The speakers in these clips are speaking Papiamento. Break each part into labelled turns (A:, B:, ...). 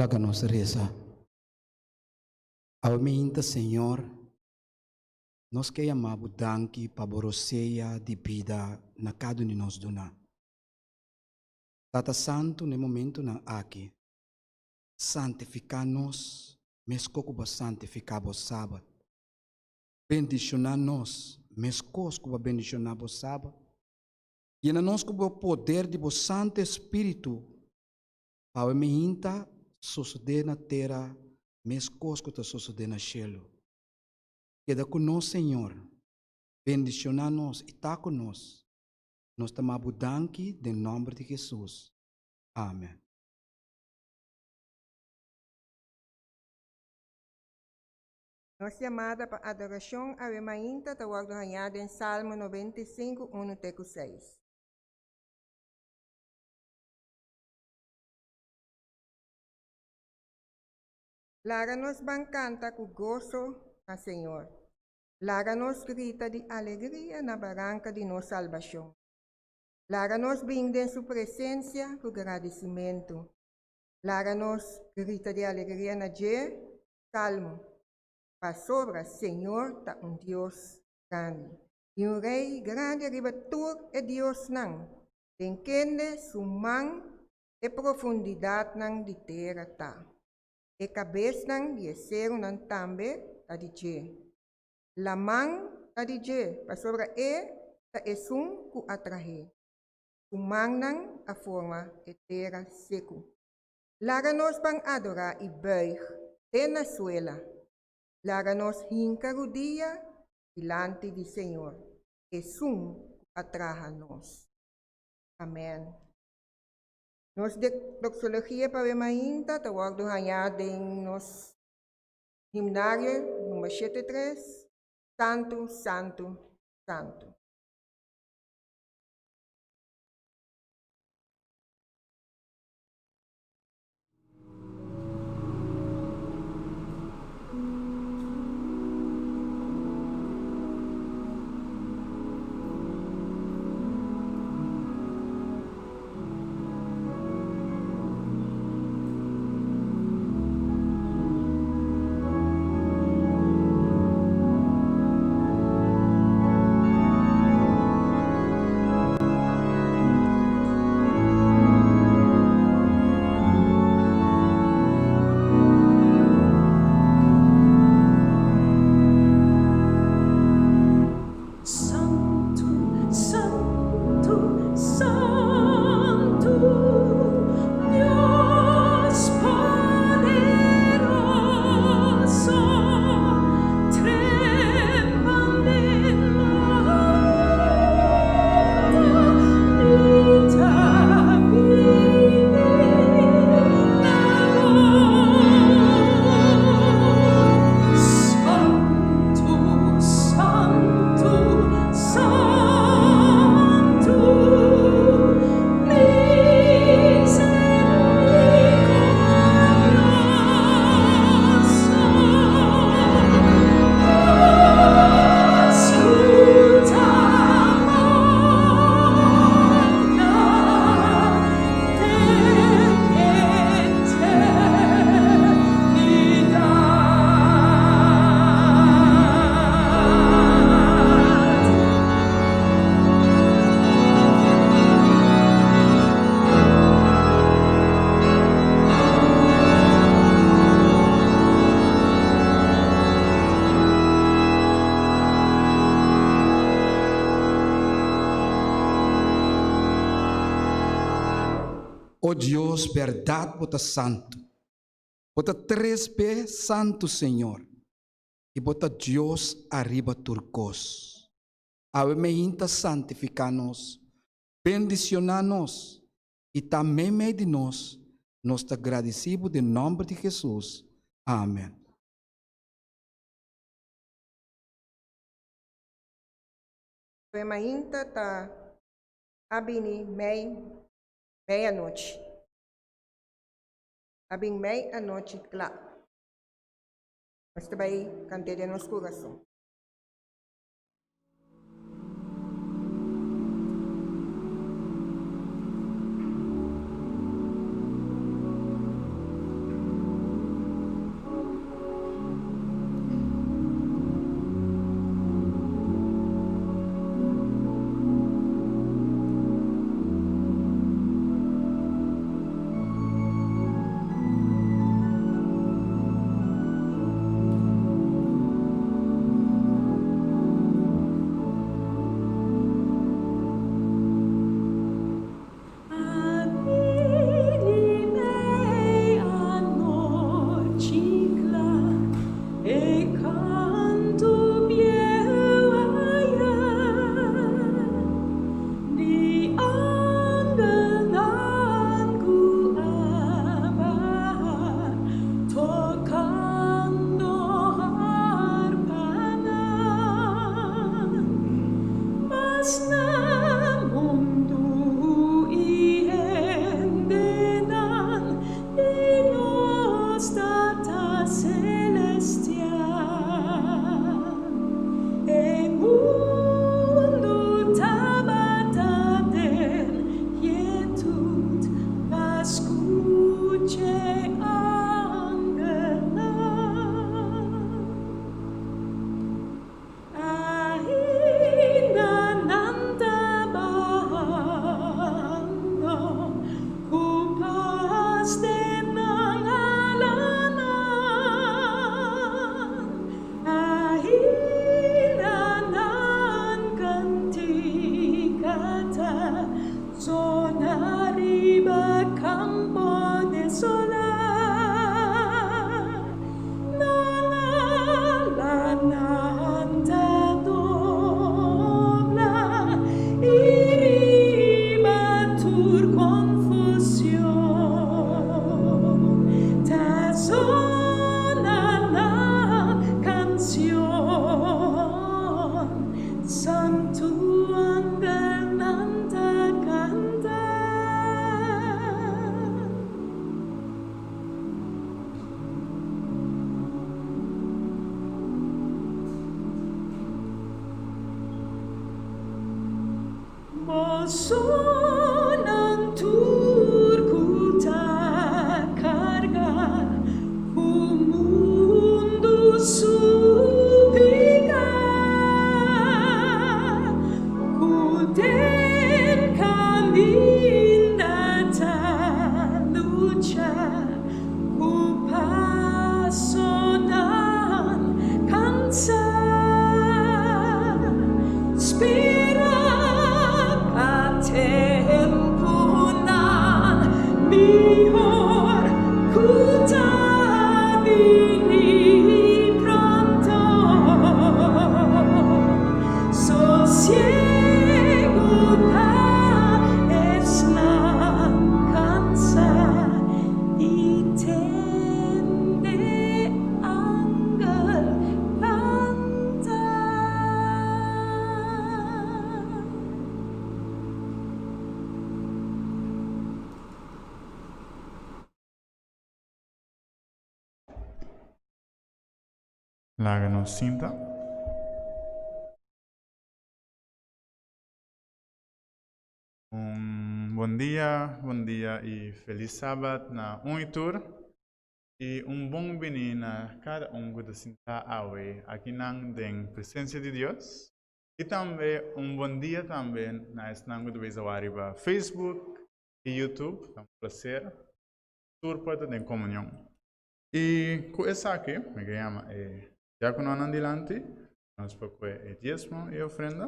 A: Laga nos resa. Awe minta, Señor, nos ke yama bo danki pa bo rosea di bida na kada un di nos duna. Tata Santu, na e momentunan aki, santifiká nos meskos ku bo a santifiká bo Sabat. Bendishoná nos meskos ku bo a bendishoná bo Sabat. Yena nos ku bo poder di bo Santu Espíritu pa awe mihinta sosodé na tera meskos ku ta sosodé na shelu. Keda ku nos, Señor. Bendishoná nos i ta ku nos. Nos ta ma bo danki den nòmber di Hesus. Amen.
B: Nos yamada pa adorashon awe mainta ta wòrdu hañá den Salmo 95, 1 te ku 6. Laga nos ban kanta ku goso na Señor. Laga nos grita di alegria na baranka di nos salbashon. Laga nos bin den su presensia ku gradisimentu. Laga nos grita di alegria na dje. Salmo. Pasobra Señor ta un Dios grandi, i un Rei grandi riba tur e diosnan, den kende su man e profundidatnan di tera ta. E kabesnan di e serunan tambe ta di dje. Laman ta di dje, pasobra e ta esun ku a trah'é. Su mannan a forma e tera seku. Laga nos ban adorá i buig te na suela. Laga nos hinka rudia dilanti di Señor, esun ku a traha nos. Amèn. Nos doxologia pa we mainta ta wòrdu hañá den nos himnario number 73, Santu, Santu, Santu.
A: O Dios, bèrdat bo ta santu. Bo ta tres be santu, Señor, i bo ta Dios ariba tur kos. Awe meinta santifiká nos, bendisioná nos, i ta meimei di nos. Nos ta gradisí bo den nòmber di Hesus. Amen.
B: Awe mainta ta a bini mei meianochi. A bin mei anochi kla. Nos ta bai kant'é den nos kurason.
C: A bini mei anochi kla, e kantu bieu aya, di angelnan ku a baha, tokando harpanan. Mas na mundu i hendenan di nos Tata Celestial. E mundu tabata den quietud pa scuch'e angelnan. Ainda nan ta bahando ku pas den nan alanan. Ainda nan kantika ta zona riba kampo desolá. Santu angelnan ta kanta. Bosonan tur ku ta karga ku mundu su piká, ku den kaminda ta lucha ku pasonan kansá. Spera pa tempunan mihor ku ta bini pronto. Sosiegu pa esnan kansá i tende angel kanta.
D: Laga nos sinta. Un bon dia, bon dia y feliz Sabat na un y tur. Y un bon bini na cada un cu ta sinta awe akinan den presencia di Dios. Y tambe un bon dia tambe na esnan cu ta bisa wak riba Facebook y YouTube. Ta un placer tur por ta den comunion. I ku esaki, mi ke yama e diakononan dilanti, nos por kue e diesmo i ofrenda.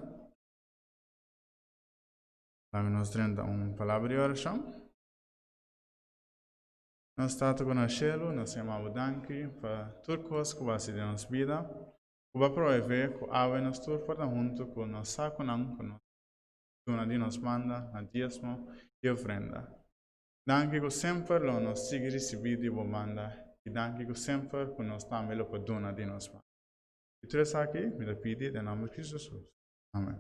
D: Laga nos drenta un palabra di orashon. Nos Tata ku na shelu, nos yama bo danki pa tur kos ku bo hasi den nos bida, ku bo a proveé ku awe nos tur por ta huntu ku nos sakunan ku nos duna di nos banda na diesmo i ofrenda. Danki ku semper lo nos sigui risibí di bo banda i danki ku semper ku nos tambe lo por duna di nos banda. I tur esaki mi ta pidi den nòmber di Kristu Hesus. Amen.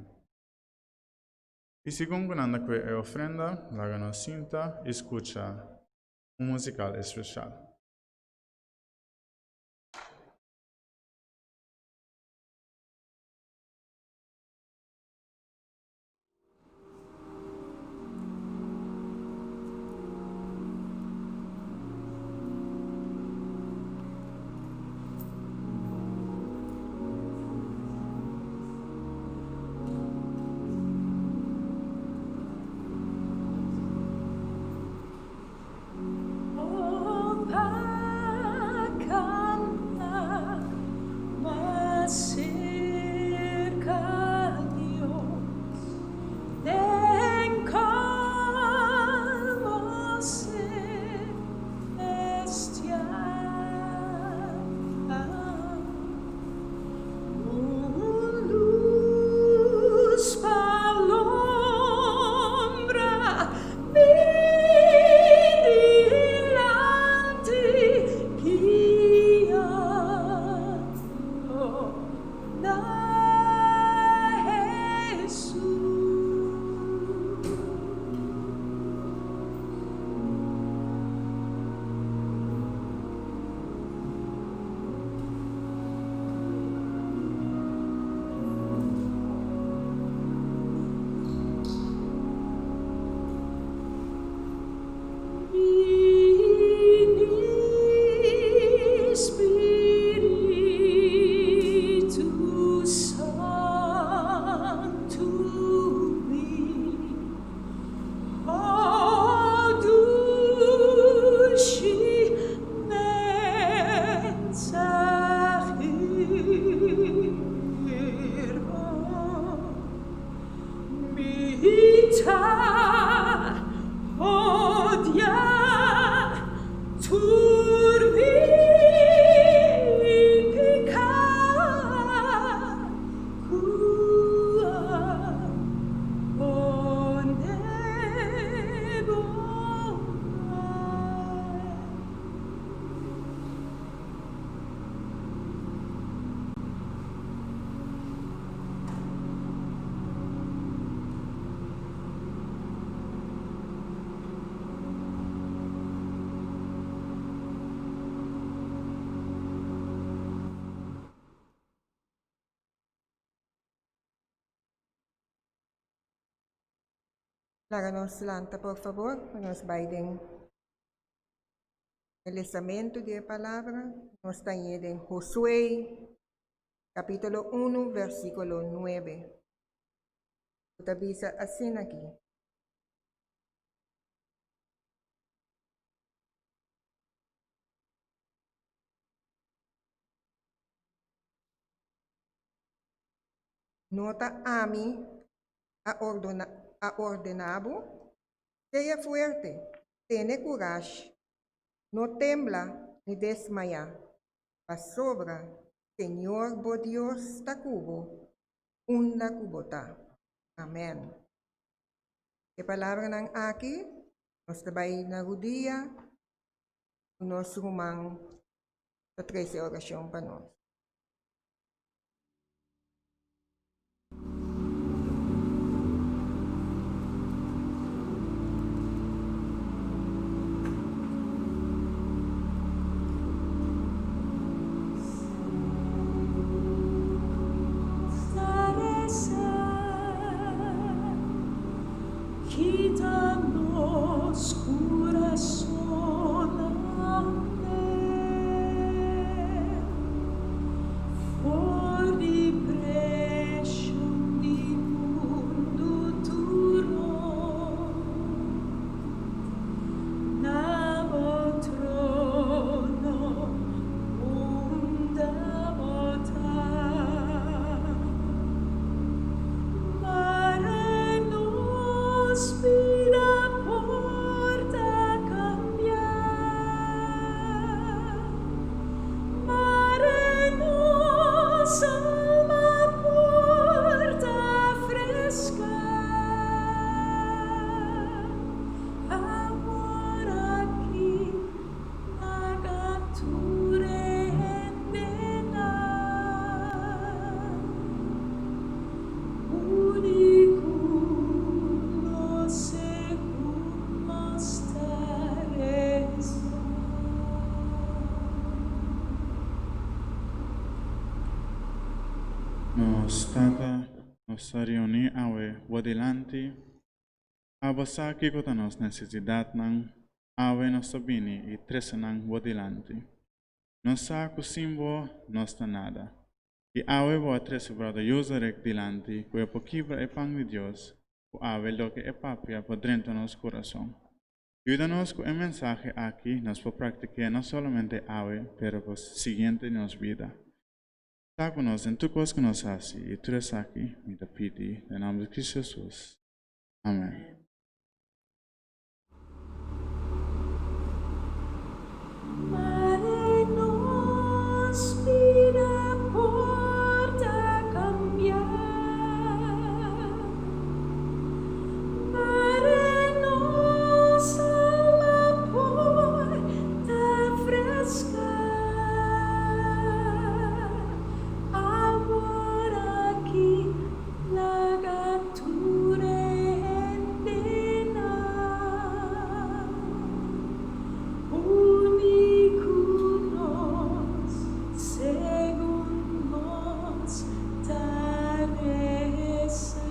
D: I segun ku nan ta kue e ofrenda, laga nos sinta i skucha un musikal espesial.
C: Oh, pa canta mas cerca Dios den calmo celestial. Un luz pa lombra mi dilanti guiando na Hesus. Bini Spiritu Santu bin, O dushi mensahero. Mi ta odia tur mi piká ku a pone bo bai.
B: Laga nos lanta por favor, pa nos bai den e lesamentu di e palabra. Nos ta ñe den Josué, capítulo 1, versículo 9. Ku ta bisa asina aki. No ta ami a ordona a ordená bo? Sea fuerte, tene kurashi, no tembla ni desmayá, pasobra Señor bo Dios ta ku bo unda ku bo ta. Amèn. E palabranan aki nos ta bai na rudia ku nos ruman ta trese orashon pa nos.
C: Kita nos kurason ande For di preshon di mundu tur rond Na bo trono unda bo ta. Mare nos bida.
D: Nos ta reuní awe bo dilanti. Abo sa kiko ta nos nesesidatnan, awe nos ta bini i trese nan bo dilanti. Nos sa ku sin bo nos ta nada. I awe bo a trese Bròder Jozarek dilanti ku e por kibra e pan di Dios ku awe loke e papia por drenta nos kurason. Yuda nos ku e mensahe aki nos por praktik'é no solamente awe pero pa siguiente di nos bida. Ta ku nos den tur kos ku nos hasi i tur esaki mi ta pidi den nòmber di Kristu Hesus. Amèn.
C: Mare nos bida por ta kambia. Mare nos alma por ta freska. Awor aki laga tur e hendenan uni ku nos segun nos ta resa.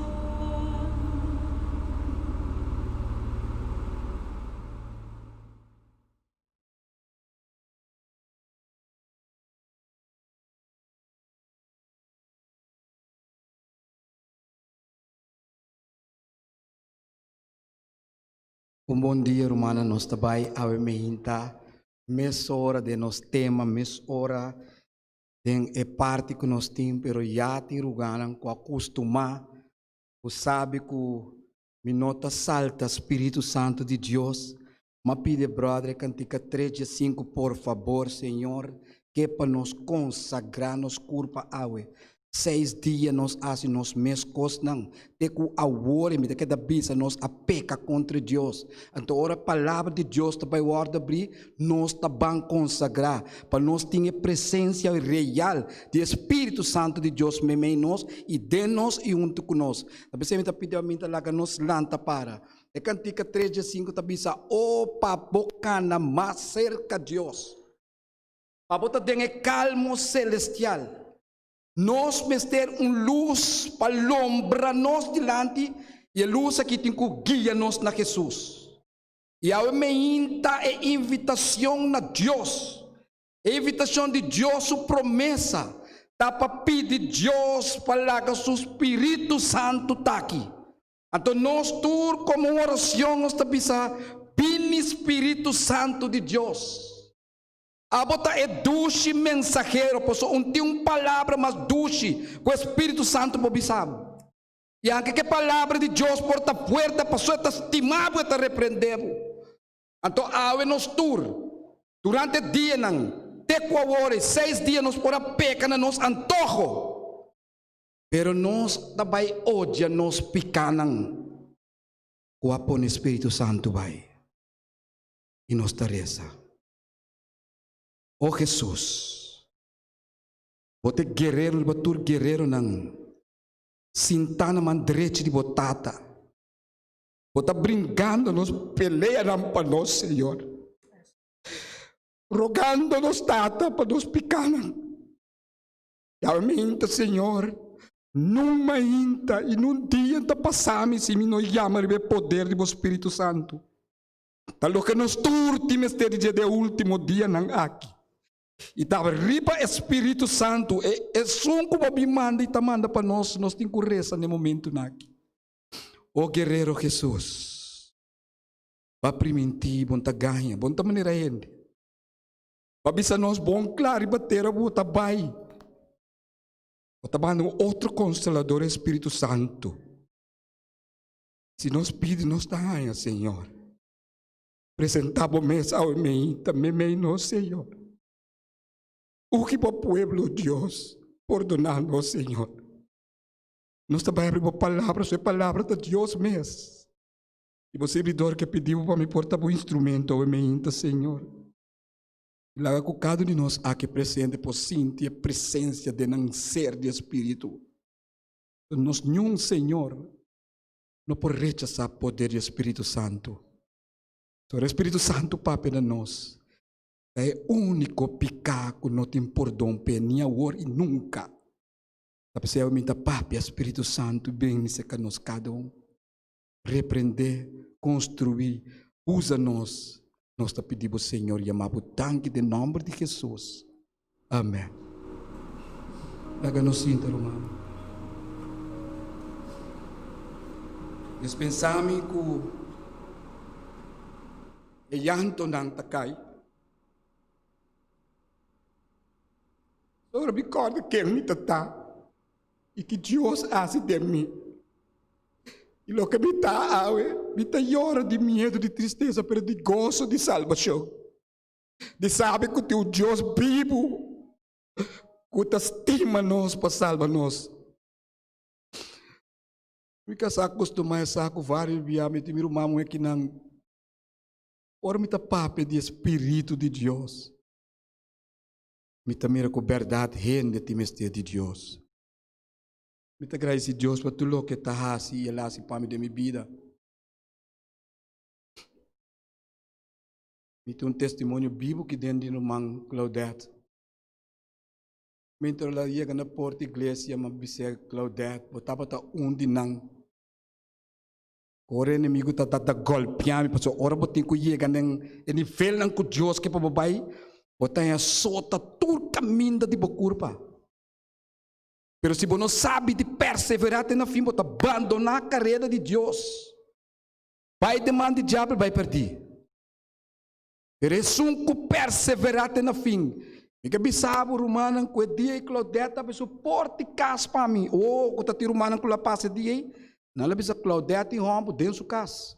A: Un bon dia rumannan nos ta bai awe meinta mes ora den nos tema mes ora den e parti ku nos tin pero ya tin rugannan ku a kustumá ku sabi ku mi no ta salta spiritu santu di Dios m'a pidi e brother e kantika tres dje sinku por fabor señor ke pa nos konsagrá nos kurpa awe Seis dia nos hasi nos mes kosnan, te ku awor i mi ta keda bisa nos a peka kontra Dios. Anto ora palabra di Dios ta bai wòrdu abrí, nos ta ban konsagrá pa nos tin e presensia real di e Spiritu Santu di Dios meimei nos i den nos i huntu ku nos. Ta p'esei mi ta pidi mi ta laga nos lanta para. E kantika tres dje sinku ta bisa, O pa bo kana mas serka Dios! Pa bo ta den e kalmo selestial. Nos mester un lus pa lombra nos dilanti i e lus aki tin ku guia nos na Hesus. I awe meinta e invitacion na Dios, e invitacion di Dios su promesa ta pa pidi Dios pa laga su Spiritu Santu ta aki. Anto nos tur komo un oracion nos ta bisa, Bini Spiritu Santu di Dios. Abo ta e dushi mensahero, pasobra un tin un palabra mas dushi ku e Spiritu Santu por bisa bo. I anke ku e palabra di Dios por ta fuerte, pasobra e ta stima bo, e ta reprende bo. Anto awe nos tur, durante e dianan, te ku awor, e seis dia nos por a peka na nos antoho, pero nos ta bai odia nos pikanan ku a pone Spiritu Santu bai, i nos ta resa. O Hesus, Bo ta e guerero riba tur guereronan, sintá na man drechi di Bo Tata. Bo ta bringando nos peleanan pa nos, Señor, rogando nos Tata pa nos pikánan. Yawe minta, Señor, nun mainta i nun dia ta pasá mi si mi no yama riba e poder di Bo Spiritu Santu. Ta loke nos tur tin mester di dje den e ultimo dianan aki. I ta riba e Spiritu Santu, e esun ku bo bin manda i ta manda pa nos, nos tin ku resa na e momentunan aki. O Guerero Hesus, bo a primintí bo no ta gaña, bo no ta manera hende. Bo a bisa nos bon kla riba tera bo ta bai. Bo ta manda un otro Konsolador, e Spiritu Santu. Si nos pidi nos ta haña, Señor. Presentá bo mes awe meinta meimei nos, Señor. Ugi bo pueblo, Dios, pordoná nos, Señor. Nos ta bai abri bo palabra, so e palabra ta Dios mes. I bo sirbidor ke pidi bo pa mi por ta bo instrumento awe meinta, Señor. I laga ku kada un di nos aki presente por sinti e presensia den nan ser di e Spiritu. Nos niun, Señor, no por rechasá poder di e Spiritu Santu. Ora e Spiritu Santu papia na nos, ta e úniko piká ku no tin pordon p'e ni awor i nunka. Ta p'esei mi ta papia Spiritu Santu bini serka nos kada un. Reprendé, konstruí, usa nos. Nos ta pidi bo Señor yama bo danki den nòmber di Hesus. Amèn. Laga nos sinta rumannan. Dispensá mi ku e llantonan ta kai. Ora mi kòrda ken mi ta ta i ki Dios a hasi den mi i loke mi ta awe, mi ta yora di miedu, di tristesa, pero di goso di salbashon, di sabi ku tin un Dios bibu ku ta stima nos pa salba nos. Mi kasá kustumá e sa ku vários bia mi tin mi ruman muhé kinan ora mi ta papia di e spiritu di Dios. Mi ta mira ku bèrdat hende tin mester di Dios. Mi ta gradisí Dios pa tur loke e ta hasi i el a hasi pa mi den mi bida. Mi tin un testimonio bibu ki den di ruman Claudette. Mientras el a yega na porta iglesia, mi a bis'é, Claudette, bo tabata un di nan. Ora e enemigu ta ta golpia mi, pasobra ora bo tin ku yega den e nivelnan ku Dios ke pa bo bai, bo ta haña sota tur kaminda di bo kurpa. Pero si bo no sabi di perseverá te na fin, bo ta bandoná kareda di Dios, bai den man di diabel, bai pèrdí. Pero esun ku perseverá te na fin, mi ke bisa bo, rumannan, ku e dia ei Claudette a bisa porta i kas pa mi. Oh, ku ta tin rumannan ku lo a pasa e dia ei. Nan lo bisa Claudette tin hòmber den su kas.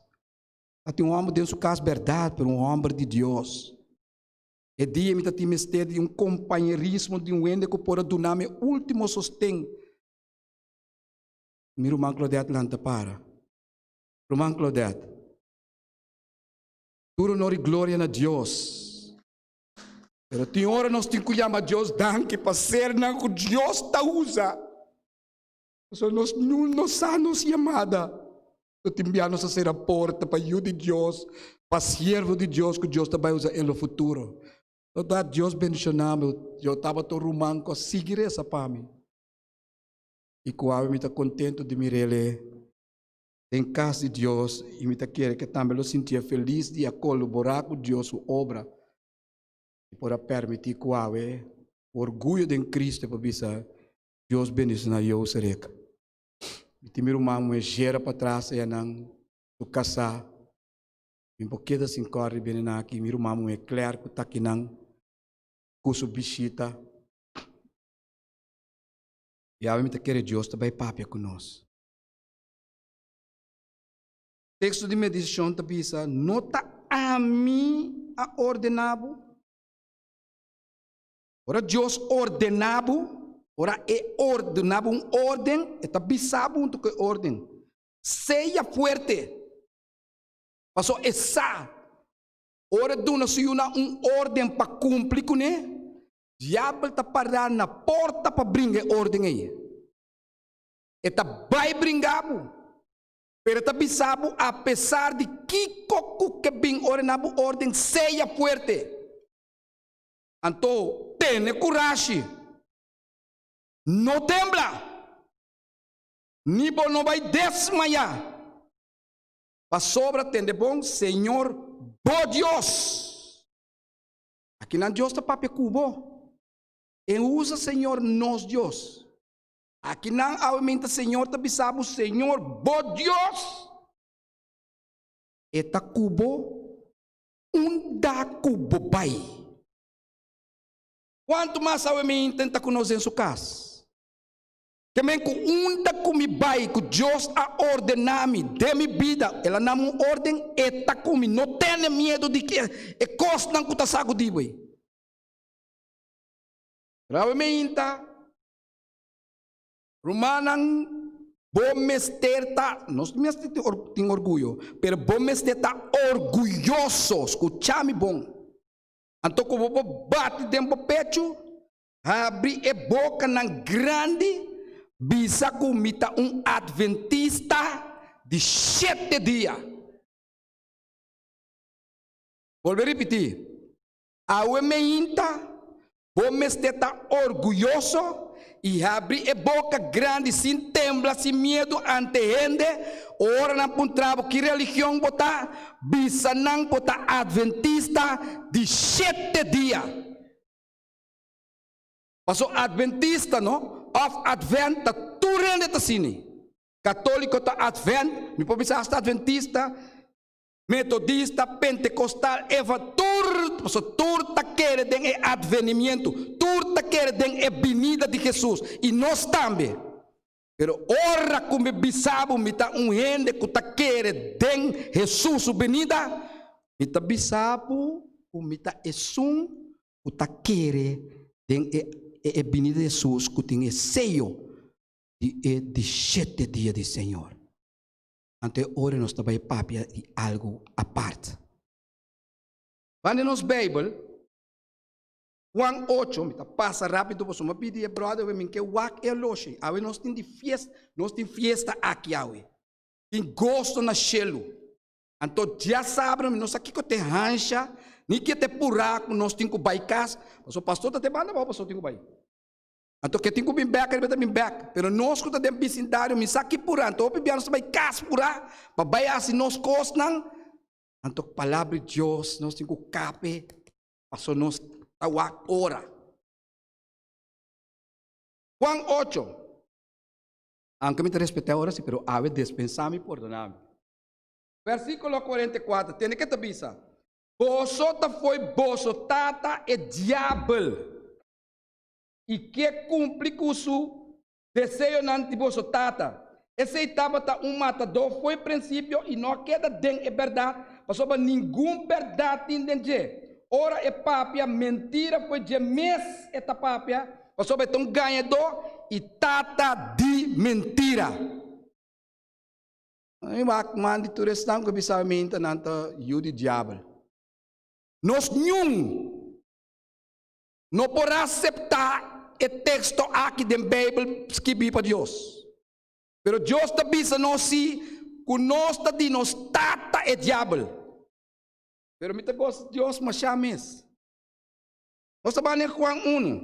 A: Ta tin un hòmber den su kas bèrdat, pero un hòmber di Dios. E dia mi ta tin mester di un kompañerismo di un hende ku por a duna mi e último sosten. Mi ruman Claudette lanta para. Ruman Claudette. Tur honor i gloria na Dios. Pero tin ora nos tin ku yama Dios danki pa sernan ku Dios ta usa. Pasobra nos no sa nos yamada. Lo tin bia nos a sera porta pa yu di Dios, pa siervo di Dios ku Dios ta bai usa en lo futuro. Lo da Dios bendiciona mi. Yo tabata un ruman ku a sigui resa pa mi. I ku awe mi ta kontento di mir'el. Den kas di Dios i mi ta kere ke tambe lo sintié felis di a kolaborá ku Dios su obra i por a permití ku awe ku orguyo den Cristo por bisa, Dios bendishoná jou Sereka. Mi tin mi ruman muhé Jera patras eyanan su kasá. Mi por keda sin kòrda di bini nan aki. Mi ruman muhé Claire ku ta akinan ku su bishita. I awe mi ta kere Dios ta bai papia ku nos. Teksto di meditashon ta bisa, No ta ami a ordená bo? Ora Dios ordená bo, ora e ordená bo un órden, e ta bisa bo huntu ku e órden, Sea fuerte! Pasobra e sa, ora e duna su yunan un órden pa kumpli kuné, diabel ta pará na porta pa bringa e órden ei. E ta bai bringa bo, pero e ta bisa bo apesar di kiko ku ke bin ora na bo orden, sea fuerte. Anto tene kurashi, no tembla, ni bo no bai desmayá, pasobra tende bon, Señor bo Dios. Akinan Dios ta papia ku bo. E usa Señor nos Dios. Akinan awe minta Señor ta bisa bo, Señor bo Dios, e ta ku bo unda ku bo bai. Kuantu mas awe minta e ta ku nos den su kas. Ke men ku unda ku mi bai ku Dios a ordená mi den mi bida, el a na mi un orden, e ta ku mi. No tene miedu di e kosnan ku ta sagudí bo ei. Pero awe minta. Rumannan, bo mester ta, nos mester tin orguyo, pero bo mester ta orguyoso, skucha mi bon. Anto ku bo por bati den bo pechu, habri e bokanan grandi, bisa ku mi ta un adventista di shete dia. Bolbe ripití, awe meinta bo mester ta orguyoso. I habri e boka grandi sin tembla, sin miedu ante hende. Ora nan puntra bo ki religion bo ta, bisa nan bo ta Adventista di shete dia. Paso Adventista no, òf Advent ta tur hende ta sini. Katoliko ta Advent, mi por bisa hasta Adventista, Metodista, Pentekostal, Eva, tur, paso tur ta kere den e advenimiento, tur ta kere den e binida di Hesus, i nos tambe. Pero ora ku mi bisa bo mi ta un hende ku ta kere den Hesus su binida, mi ta bisa bo ku mi ta esun ku ta kere den e e binida di Hesus ku tin e seyo di e di shete dia di Señor. Anto e ora nos ta bai papia di algu apart. Ban den nos Beibel, Juan ocho, mi ta pasa rápido pasobra mi a pidi e bròder awe mi ke wak e oloshi. Awe nos tin di fiesta, nos tin fiesta aki awe. Tin goso na shelu. Anto diasabra mi no sa kiko te hansha, ni ke te purá ku nos tin ku bai kas, pasobra pastor ta te banda abou, pastor tin ku bai. Anto ke tin ku bin bek ariba ta bin bek. Pero nos ku ta den bisindario mi sa ki purá. Anto hopi bia nos ta bai kas purá pa bai hasi nos kosnan. Anto palabra di Dios nos tin ku kape paso nos ta wak ora. Juan ocho. Aunke mi ta respetá ora si pero awe despensá mi pordoná mi. Versikulo 44 tende ke ta bisa, Boso ta fo'i boso tata e diabel. i ke kumpli ku su deseonan di boso tata. Esei tabata un matadó fo'i prinsipio i no a keda den e bèrdat, pasobra ningun bèrdat tin den dje. Ora e papia mentira fo'i dje mes e ta papia, pasobra e ta un gañadó i tata di mentira. Mi wak man di tur esnan ku bisa mi ta nan ta yu di diabel. Nos niun No por aseptá e teksto aki den Beibel skibí pa Dios. Pero Dios ta bisa nos sí ku nos ta di nos tata e diabel. Pero mi ta gosa Dios mashá mes. Nos ta bai den Juan unu.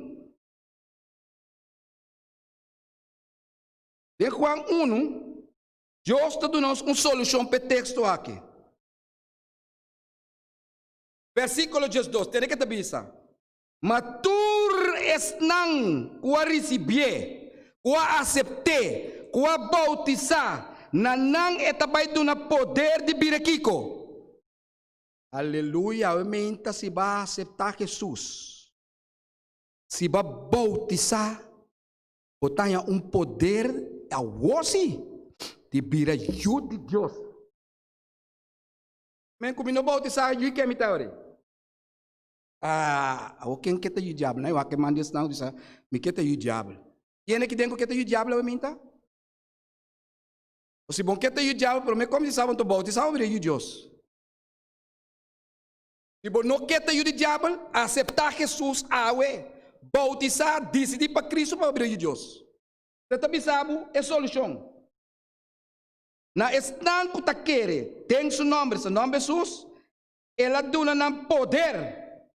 A: Den Juan unu, Dios ta duna nos un solushon pa e teksto aki. Versíkulo diesdos, tende ke ta bisa, Ma tur esnan ku a risibié, ku a asept'é, ku a boutisá, na nan e ta bai duna poder di bira kiko? Aleluya! Awe meinta si bo a aseptá Hesus, si bo a boutisá, bo ta haña un poder awor sí di bira yu di Dios. Men ku mi no bautisá yu ke mi ta ori. Ah, awo ken ke ta yu diabel? Nan wak e man di esnan ku bisa, mi ke ta yu diabel. Tiene ki den ku ke ta yu diabel awe minta? O si bon ke ta yu diabel, promé kom di sa bo bautisá bo bira yu Dios. Si bo no ke ta yu di diabel, aseptá Jesus awe, bautisá, disidí pa Cristo pa bo bira yu Dios. Te ta bisa bo e solushon. Na esnan ku ta kere den su nòmber, su nòmber Hesus, el a duna nan poder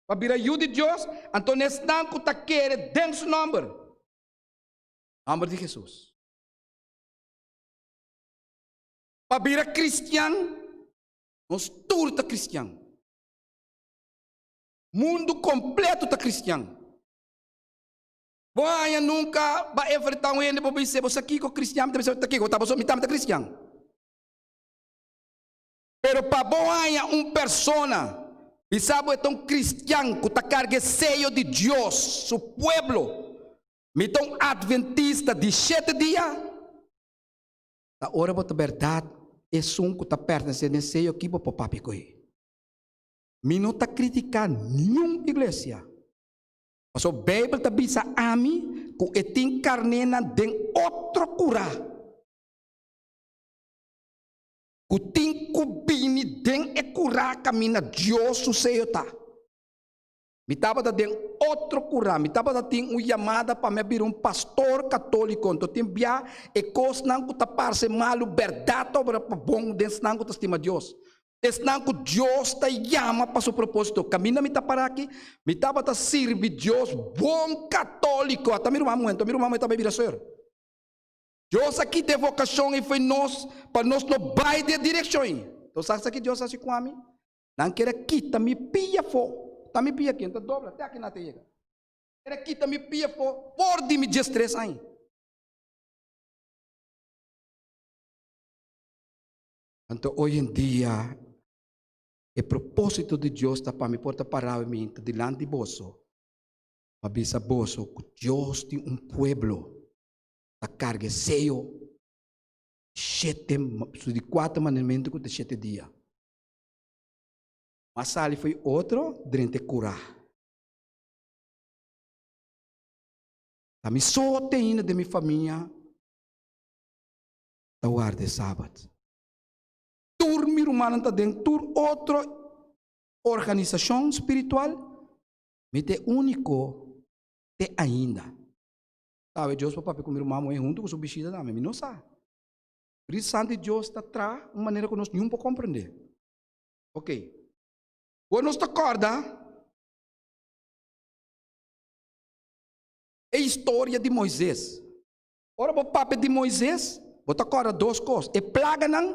A: pa bira yu di Dios, anto na esnan ku ta kere den su nòmber, nòmber di Hesus. Pa bira kristian, nos tur ta kristian. Mundu kompleto ta kristian. Bo haña nunka ba enfrentá un hende bo bis'é, Bo sa kiko kristian? Mi ta bisa, Ta kiko? Ta boso? Mi tambe ta kristian. Pero pa bo haña un persona bisa bo e ta un kristian ku ta karga e seyo di Dios, su pueblo, mi ta un adventista di shete dia, ta ora bo ta bèrdat esun ku ta pertenesé den seyo aki bo por papia ku e. Mi no ta kritiká niun iglesia. Pasobra Beibel ta bisa ami ku e tin karnénan den otro kurá ku tin ku bini den e kurá kaminda Dios su seyo ta. Mi tabata den otro kurá, mi tabata tin un yamada pa mi a bira un pastor katóliko. Anto tin bia e kosnan ku ta parse malu bèrdat ta obra pa bon den esnan ku ta stima Dios. Esnan ku Dios ta yama pa su propósito. Kaminda mi ta para aki, mi tabata sirbi Dios bon katóliko. Ata mi ruman muhé, anto mi ruman muhé tabata bira seur. Dios a kita e vokashon ei fo'i nos pa nos no bai den e direkshon ei. Bo sa ki Dios a hasi ku ami? Nan kere kita mi pia afó. Ta mi pia aki, N ta dobla te aki nan ta yega. Kere kita mi pia afó for di mi diestres aña. Anto hoy en dia e propósito di Dios ta pa mi por ta pará mi ta dilanti boso pa bisa boso ku Dios tin un pueblo ta karga e seyo shete su di kuater mandamentu ku ta shete dia. Mas sali fo'i otro drenta e kurá. Ta mi so te ainda den mi famia ta warda e sabat. Tur mi rumannan ta den tur otro organisashon spiritual, mi ta e úniko te ainda. Sabe, Dios por papia ku mi ruman muhé huntu ku su bishita tambe, mi no sa. Spiritu Santu di Dios ta traha un manera ku nos niun por komprendé. Ok. Bo nos ta kòrda e historia di Moises. Ora bo papia di Moises, bo ta kòrda dos kos, e plaganan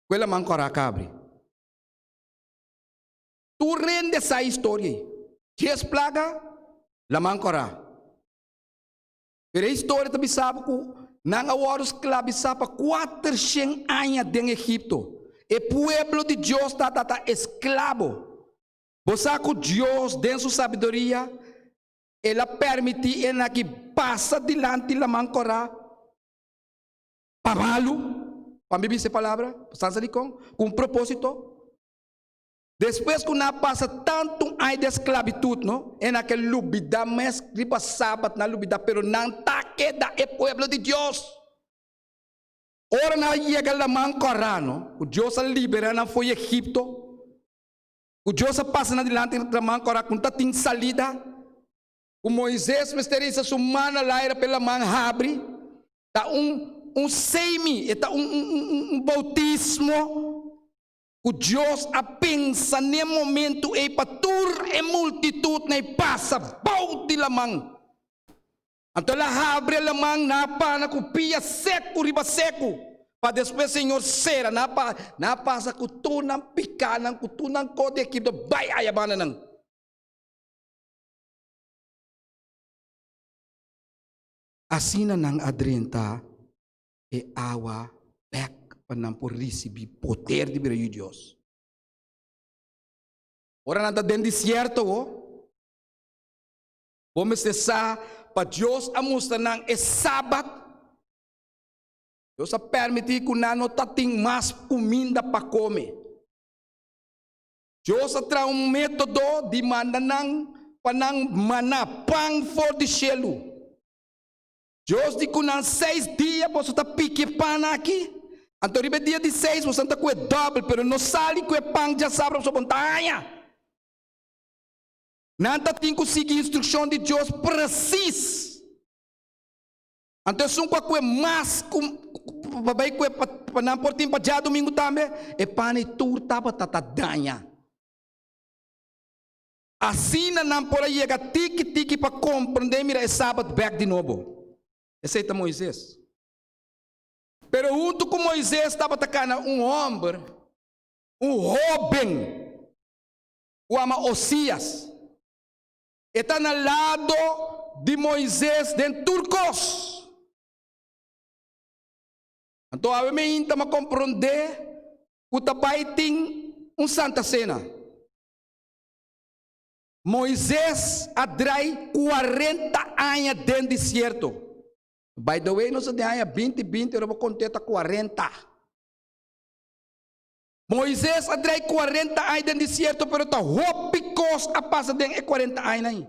A: ku e laman kòrá kabri. Tur hende sa e historia ei. Dies plaga, laman kòrá. Pero e historia ta bisa bo ku nan a wòrdu sklabisá pa kuatershen aña den Egipto. E pueblo di Dios tabata esklabo. Bo sa ku Dios den su sabiduria el a permití e nan aki pasa dilanti Laman Kòrá pa malu, pa mi bisa e palabra, sa dikon? Ku un propósito. Despues ku nan a pasa tantu aña den sklabitut, no, e nan ke lubidá mes riba Sabat, nan lubidá, pero nan ta keda e pueblo di Dios. Ora nan a yega Laman Kòrá, no, ku Dios a liberá nan for di Egipto, ku Dios a pasa nan dilanti Laman Kòrá ku no ta tin salida, ku Moises mester hisa su man al aire pa e laman habri, ta un un seimi, e ta un un un un boutismo. Ku Dios a pensa n'e momentu ei pa tur e multitutnan ei pasa bou di laman. Anto el a habri e laman, nan a pana ku pia seku riba seku, pa despues Señor sera. Nan a pa, nan a pasa ku tur nan pikanan, ku tur nan kos di Egipto bai aya banda nan. Asina nan a drenta e awa bek pa nan por risibí poder di bira yu Dios. Ora nan ta den desierto, bo mester sa pa Dios a mustra nan e Sabat. Dios a permití ku nan no ta tin mas kuminda pa kome. Dios a traha un método di manda nan pa nan maná pan for di shelu. Dios di ku nan seis dia boso ta piki e pan aki, anto riba e dia di seis boso ta ku e dòbel, pero no sali ku e pan djasabra pasobra bo no ta haña. Nan ta tin ku sigui instrukshon di Dios presis. Anto esun ku a kue mas ku pa bai kue pa nan por tin pa djadumingu tambe, e pan ei tur tabata ta daña. Asina nan por a yega tiki tiki pa komprendé mira e Sabat bèk di nobo. Esei ta Moises. Pero huntu ku Moises tabata kana un hòmber, un hóben, ku ama Osias. E ta na lado di Moises den tur kos. Anto awe mi inta ma komprondé ku ta bai tin un Santa Sena. Moises a drai kuarenta aña den desierto. By the way, nos a den aña binti binti, ora bo kont'é ta kuarenta. Moises a drai kuarenta aña den desierto, pero ta hopi kos a pasa den e kuarenta añanan ei.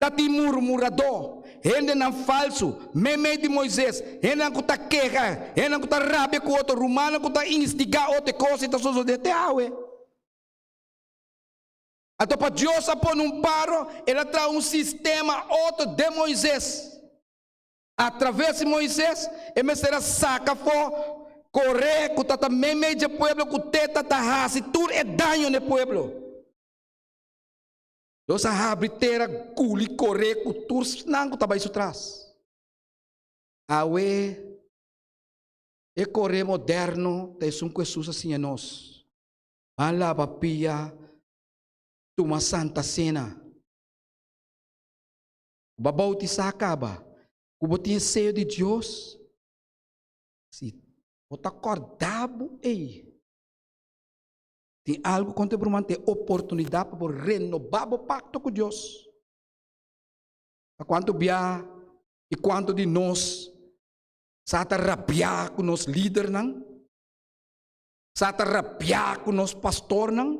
A: Ta tin murmuradó, hendenan falsu, meimei di Moises, hendenan ku ta keha, hendenan ku ta rabia ku otro, rumannan ku ta instigá otro, e kos ei ta sosodé te awe. Anto pa Dios a pone un paro, el a traha un sistema otro den Moises. Atraves di Moises, e mester a saka afó. Koré ku ta ta meimei dje pueblo ku teta ta hasi tur e daño n'e pueblo. Dios a habri tera guli Koré ku tur esnan ku ta bai su tras. Awe e Koré moderno ta esun ku Hesus a siña nos. Ban laba pia, tuma Santa Sena. Ku bo a boutisá kaba, ku bo tin e seyo di Dios, si bo ta kòrda bo ei, tin algu kontra e ruman, tin e oportunidat pa bo renobá bo pakto ku Dios. Ta kuantu bia i kuantu di nos sa ta rabiá ku nos lidernan? Sa ta rabiá ku nos pastornan?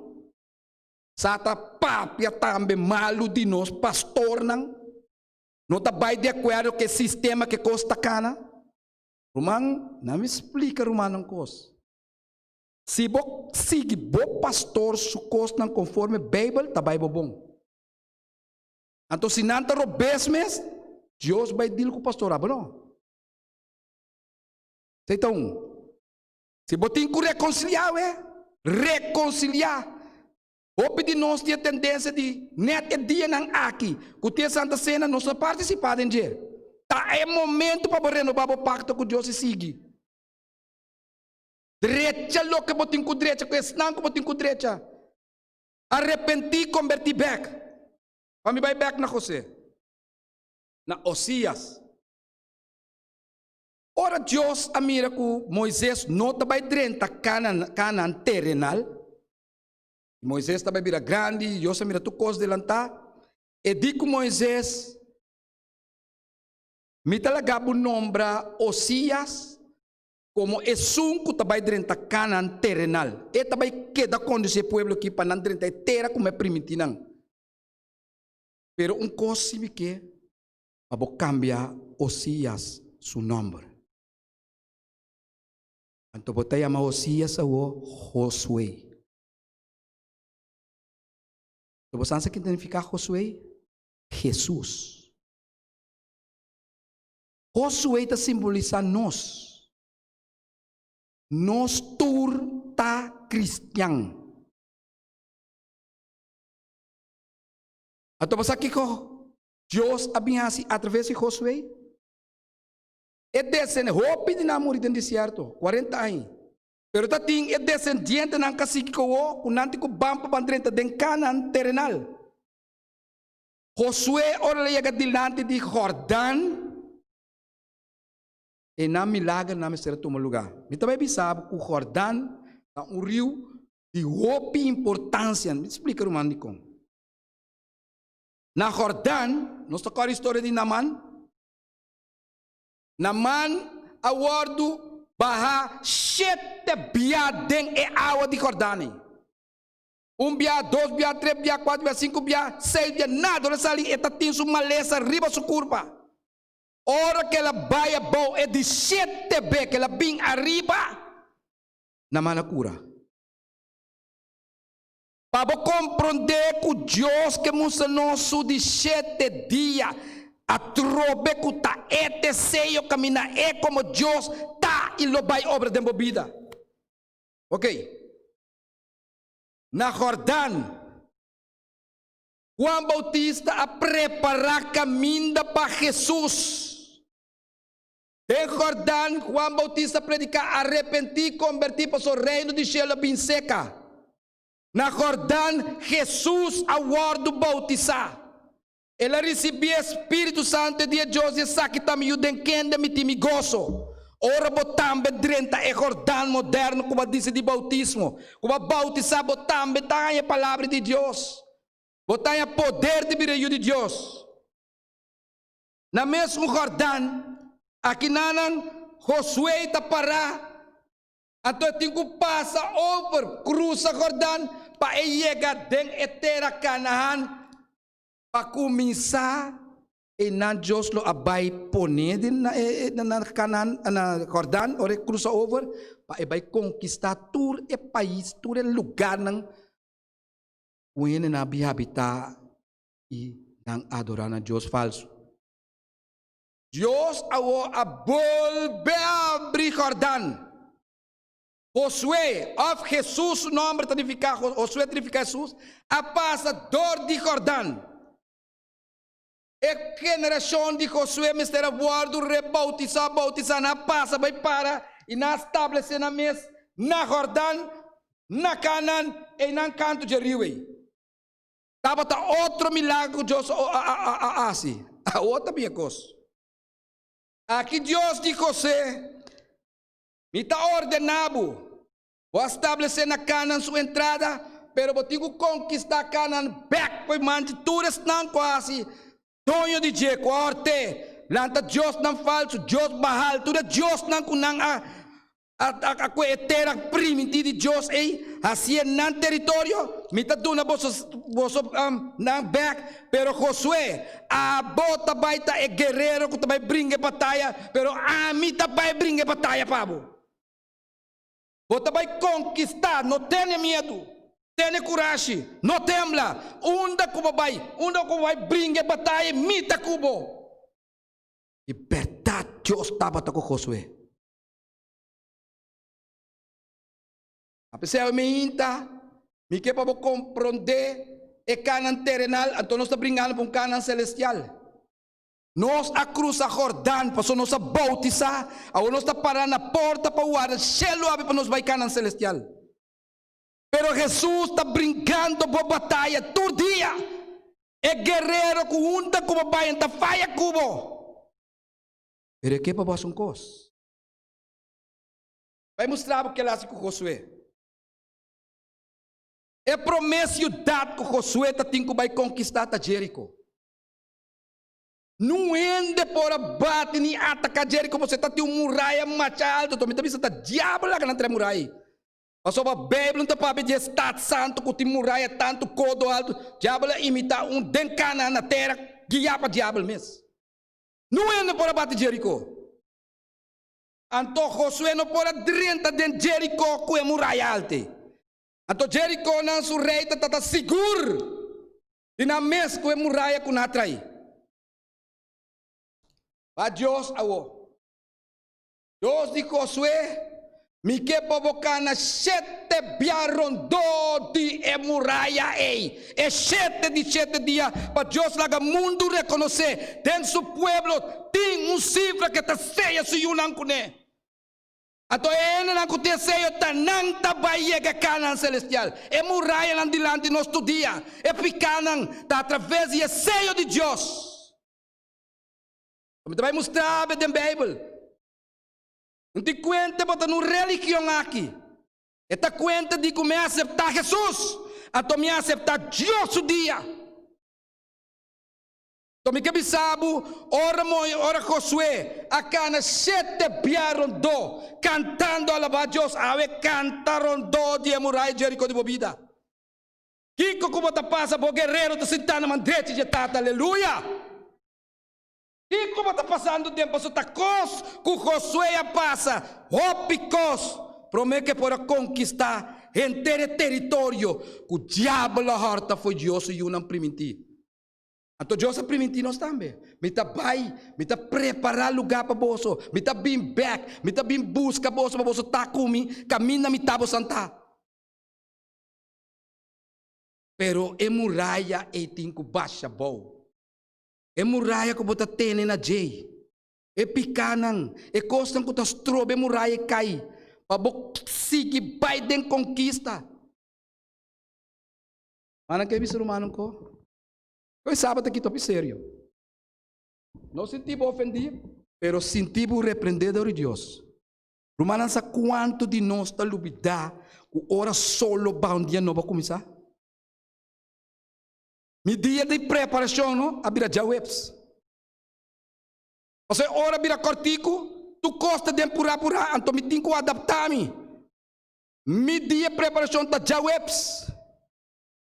A: Sa ta papia tambe malu di nos pastornan? No ta bai di akuerdo ku e sistema ku e kos ta kana? Ruman, na mi splika rumannan kos. Si bo sigui bo pastor su kosnan konforme Beibel, ta bai bo bon. Anto si nan ta robes mes, Dios bai dil ku pastor, abo no. Esei ta un. Si bo tin ku rekonsiliá we, rekonsiliá. Hopi di nos tin e tendensia di nèt e dianan aki ku tin e Santa Sena nos no partisipá den dje. Ta e momentu pa bo renobá bo pakto ku Dios i sigui. Drecha loke bo tin ku drecha ku esnan ku bo tin ku drecha. Arepentí, kombertí bèk. Pa mi bai bèk na José, na Osias. Ora Dios a mira ku Moises no ta bai drenta Kanaan terenal, i Moises ta bai bira grandi, i Dios a mira tur kos delantá, e di ku Moises, Mi ta laga bo nombra Osias komo esun ku ta bai drenta Kanaan terenal. E ta bai keda kondusí e pueblo akí pa nan drenta e tera ku mi a primintí nan. Pero un kos si mi ke, pa bo kambia Osias su nòmber. Anto bo ta yama Osias awor Josué. Anto bo sa ki ta nifiká Josué? Hesus. Josué ta simbolisá nos. Nos tur ta kristian. Anto bo sa kiko Dios a bin hasi atraves di Josué? E desen hopi di nan a muri den desierto, kuarenta aña. Pero ta tin e desendientenan ka sigui kowo ku nan tin ku ban pa ban drenta den Kanaan terenal. Josué ora el a yega dilanti di Jordan, e nan milagernan mester a tuma lugá. Mi ta bai bisa bo ku Jordan ta un riu di hopi importansia. Mi ta splika ruman dikon. Na Jordan, nos ta kòrda historia di Naman? Naman a wòrdu bahá shete bia den e awa di Jordan ei. Un bia, dos bia, tres bia, kuater bia, sinku bia, seis bia, nada no a sali, e ta tin su malesa riba su kurpa. Ora ku el a bai abou e di shete be ku el a bin ariba, Naman a kura. Pa bo komprondé ku Dios ke mustra nos su di shete dia atrobe ku ta e deseo kaminda e komo Dios ta i lo bai obra den bo bida. Ok. Na Jordan, Juan Bautista a prepará kaminda pa Hesus. Den Jordan, Juan Bautista a prediká, Arepentí, kombertí, pasobra Reino di shelu a bin seka. Na Jordan, Hesus a wòrdu boutisá. El a risibí e Spiritu Santu e dia Dios di esaki ta mi Yu den kende mi tin mi goso. Ora bo tambe drenta e Jordan moderno ku bo a disidí boutismo, ku bo a boutisá, bo tambe ta haña e Palabra di Dios. Bo ta haña poder di bira e Yu di Dios. Na mesun Jordan, akinanan Josué ta pará. Anto e tin ku pasa over, krusa Jordan, pa e yega den e tera Kanahan. Pa kuminsá, einan Dios lo a bai pone den na e na Kanahan, na Jordan, ora e krusa over, pa e bai konkistá tur e pais, tur e lugarnan ku hendenan a bin habitá i nan adorá nan dios falsu. Dios awor a bolbe abri Jordan. Josué, òf Hesus su nòmber ta nifiká, Josué ta nifiká Hesus, a pasa dor di Jordan. E generashon di Josué mester a wòrdu reboutisá, boutisá, nan a pasa bai para i nan a stablesé nan mes na Jordan, na Kanan, einan kantu dje riu ei. Tabata otro milager ku Dios a hasi. Awor ta bin e kos. Aki Dios di José, Mi ta ordená bo, bo a stablesé na Kanan su entrada, pero bo tin ku konkistá Kanan bèk pa e man di tur esnan ku a hasi doño di dje, ku a hòrt'é, lanta diosnan falsu, dios Baal, tur e diosnan ku nan a a kue e tera primintí di Dios ei, hasié nan teritorio, mi ta duna boso boso nan bèk. Pero Josué, abo ta bai ta e guerero ku ta bai bringa e bataya, pero ami ta bai bringa e bataya pa bo. Bo ta bai konkistá, no tene miedu, tene kurashi, no tembla. Unda ku bo bai, unda ku bo bai bringa e bataya, mi ta ku bo. Di bèrdat Dios tabata ku Josué. Apesar mi hinta, mi ke pa bo komprondé e kanan terenal, anto nos ta bringando pa un kanan selestial. Nos a krusa Jordan pasobra nos a boutisá, awor nos ta pará na porta pa warda shelu habri pa nos bai kanan selestial. Pero Hesus ta bringando bo bataya tur dia. E guerero ku hunta ku bo bai ta faya ku bo. Pero e ke pa bo hasi un kos. Bai mustra bo kila hasi ku Josué. E promé siudat ku Josué ta tin ku bai konkistá ta Jeriko. Niun hende por a bati ni ataká Jeriko pasobra e ta tin un muraya masha altu. Mi ta bisa ta diabel laga nan trae muraya ei. Pasobra Beibel no ta papia di e stat santu ku tin muraya tantu kodo altu. Diabel a imitá un den Kanaan na tera guiá pa diabel mes. Niun hende por a bati Jeriko. Anto Josué no por a drenta den Jerikó ku e muraya alte. Anto Jerikónan su rei ta tata sigur di nan mes ku e muraya ku nan a trai. Pa Dios awo. Dios di Josué, Mi ke pa bo kana shete bia rondó di e muraya ei, e shete di shete dia, pa Dios laga mundu rekonosé den su pueblo tin un sifra ke ta seya su yunan kuné. Anto e hendenan ku tin e seyo ta nan ta bai yega Kanaan selestial. E murayanan dilanti nos tur dia, e pikánan, ta atraves di e seyo di Dios. Mi ta bai mustra bo den Beibel. No tin kuenta bo ta na un religion aki. E ta kuenta di ku mi a aseptá Hesus, anto mi a aseptá Dios su dia. Anto mi ke bisa bo, ora Moi, ora Josué a kana shete bia rondó, kantando alabá Dios, awe kanta rondó di e muraya Jeriko di bo bida. Kiko ku bo ta pasa, bo guerero ta sintá na man drechi dje Tata. Aleluya! Kiko bo ta pasando den paso ta kos ku Josué a pasa, hopi kos, promé ku e por a konkistá henter e teritorio ku diabel a hòrta fo'i Dios su yunan primintí. Anto Dios a primintí nos tambe, Mi ta bai, mi ta prepará lugá pa boso, mi ta bin bèk, mi ta bin buska boso pa boso ta ku mi kaminda mi ta bosan ta. Pero e muraya ei tin ku basha bou. E muraya ku bo ta tene na djei, e pikánan, e kosnan ku ta stroba e muraya ei kai, pa bo sigui bai den konkista. Manan ke bisa rumannan ko? Koe sabat aki topi serio. No sinti bo ofendí, pero sinti bo reprendé dor di Dios. Rumannan sa kuantu di nos ta lubidá ku ora solo baha un dia nobo a kuminsá? Mi dia di preparashon no a bira djaweps. Pasobra e ora bira kòrtiku, tur kos ta den purá purá, anto mi tin ku adaptá mi. Mi dia preparashon ta djaweps.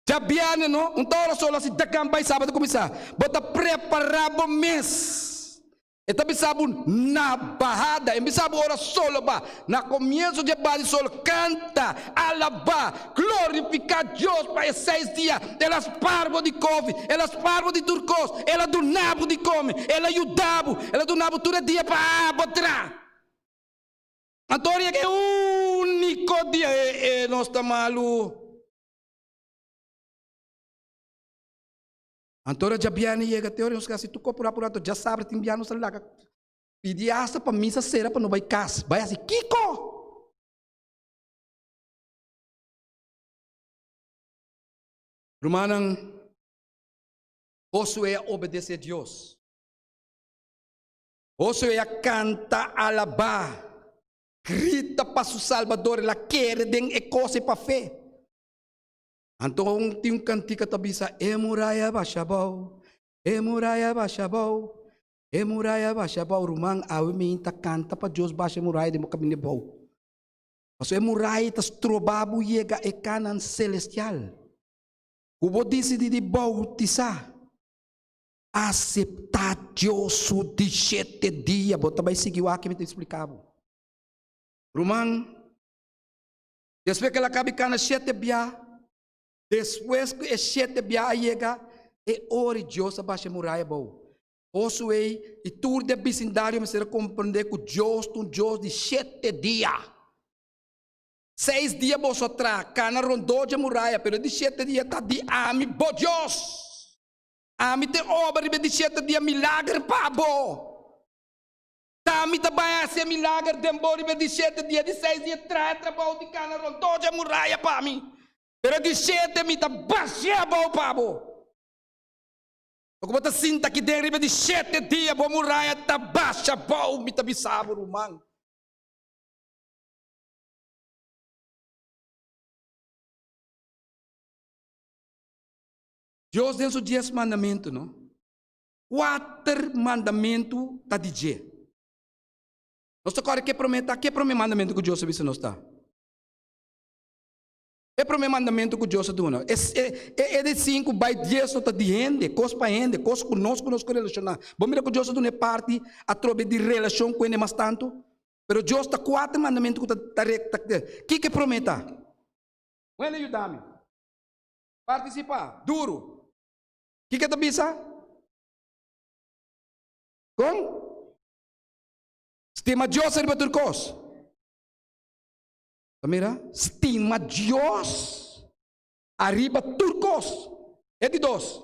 A: Djabièrnè no, un ta ora solo asi dakan bai sabado kuminsá. Bo ta prepará bo mes. E ta bisa bo na bahada, e bisa bo ora solo ba. Na komienso dje baha di solo, kanta, alabá, glorifiká Dios pa e seis dia. El a spar bo di kofi, el a spar bo di tur kos, el a duna bo di kome, el a yuda bo, el a duna bo tur e dia pa abo tra. Anto ora yega e úniko. Kiko dia e e nos ta malu? Anto ora djabièrnè yega te ora nos kasi tur kos purá purá anto djasabra tin bia nos ta laga pidi asta pa misa sera pa no bai kas. Bai hasi kiko? Rumannan, Josué a obedesé Dios. Josué a kanta alabá, grita pa su Salbador, el a kere den e kos ei pa fe. Anto tin un kantika ta bisa, E muraya basha abou, e muraya basha abou, e muraya basha abou. Ruman, awe mi ta kanta pa Dios basha e muraya den bo kaminda abou. Pasobra e muraya ta stroba bo yega e Canaan celestial. Ku bo disidí di boutisá, aseptá Dios su di shete dia. Bo ta bai sigui wak mi ta splika bo. Ruman, despues ku el a kabi kana shete bia, despues ku e shete bia a yega, e ora Dios a basha e muraya abou. Josué i tur den bisindario mester a komprendé ku Dios ta un Dios di shete dia. Seis dia boso a traha, kana rondó dje muraya, pero e di shete dia ta di ami, bo Dios. Ami ta e obra riba e di shete dia milager pa bo. Ta ami ta bai hasi e milager den bo riba e di shete dia. Di seis dia traha e trabou di kana rondó dje muraya pa mi, pero e di shete mi ta bash'é abou pa bo. Loke bo ta sinta aki den riba di shete dia bo muraya ta basha bou, mi ta bisa bo, ruman. Dios den su dies mandamentu, no? Kuater mandamentu ta di dje. Nos ta kòrda ke promé ta? Ke promé mandamentu ku Dios a bisa nos ta? E promé mandamentu ku Dios a duna, e e di sinku bai dies no ta di hende, kos pa hende, kos ku nos ku nos ku relashoná. Bo mira ku Dios a duna e parti atrobe di relashon ku hende mas tantu? Pero Dios ta kuater mandamentu ku ta ta ta Kiko e promé ta? Wende yuda mi. Partisipá, duru. Kiko e ta bisa? Kon? Stima Dios ariba tur kos. Ta mira? Stima Dios ariba tur kos. E di dos.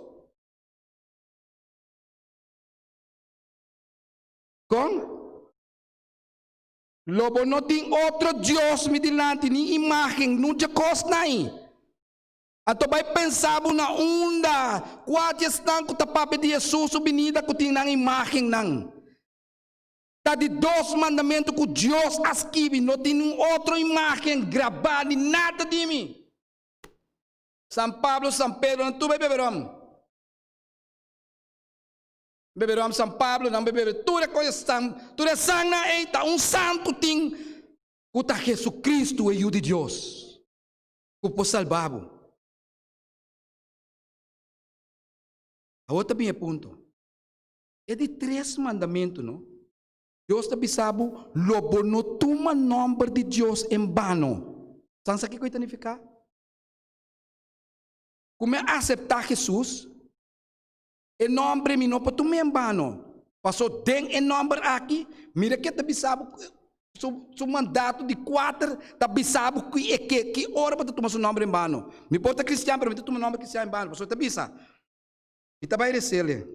A: Kon? Lo bo no tin otro dios mi dilanti, ni imágen, nunca kos nai. Anto bai pensa bo na unda kua di esnan ku ta papia di Hesus su binida ku tin nan imágennan. Ta di dos mandamentu ku Dios a skibi, no tin niun otro imágen grabá ni nada di mi. San Pablo, San Pedro, nan tur bai bebe rom. Bebe rom San Pablo, nan bai bebe tur e kos e san, tur e sangnan ei ta un santu tin ku ta Jesucristo e Yu di Dios ku por salba bo. Awor ta bin e punto. E di tres mandamentu no, Dios ta bisa bo, lo bo no tuma nòmber di Dios en bano. San sa kiko e ta nifiká? Ku mi a aseptá Hesus, e nòmber mi no por tum'é en bano. Pasó den e nòmber aki, mira ke ta bisa bo, su su mandato di kuater ta bisa bo ki e ke, ki ora bo ta tuma su nòmber en bano. Mi por ta kristian, pero mi ta tuma nòmber kristian en bano, pasobra e ta bisa, Mi ta bai resele.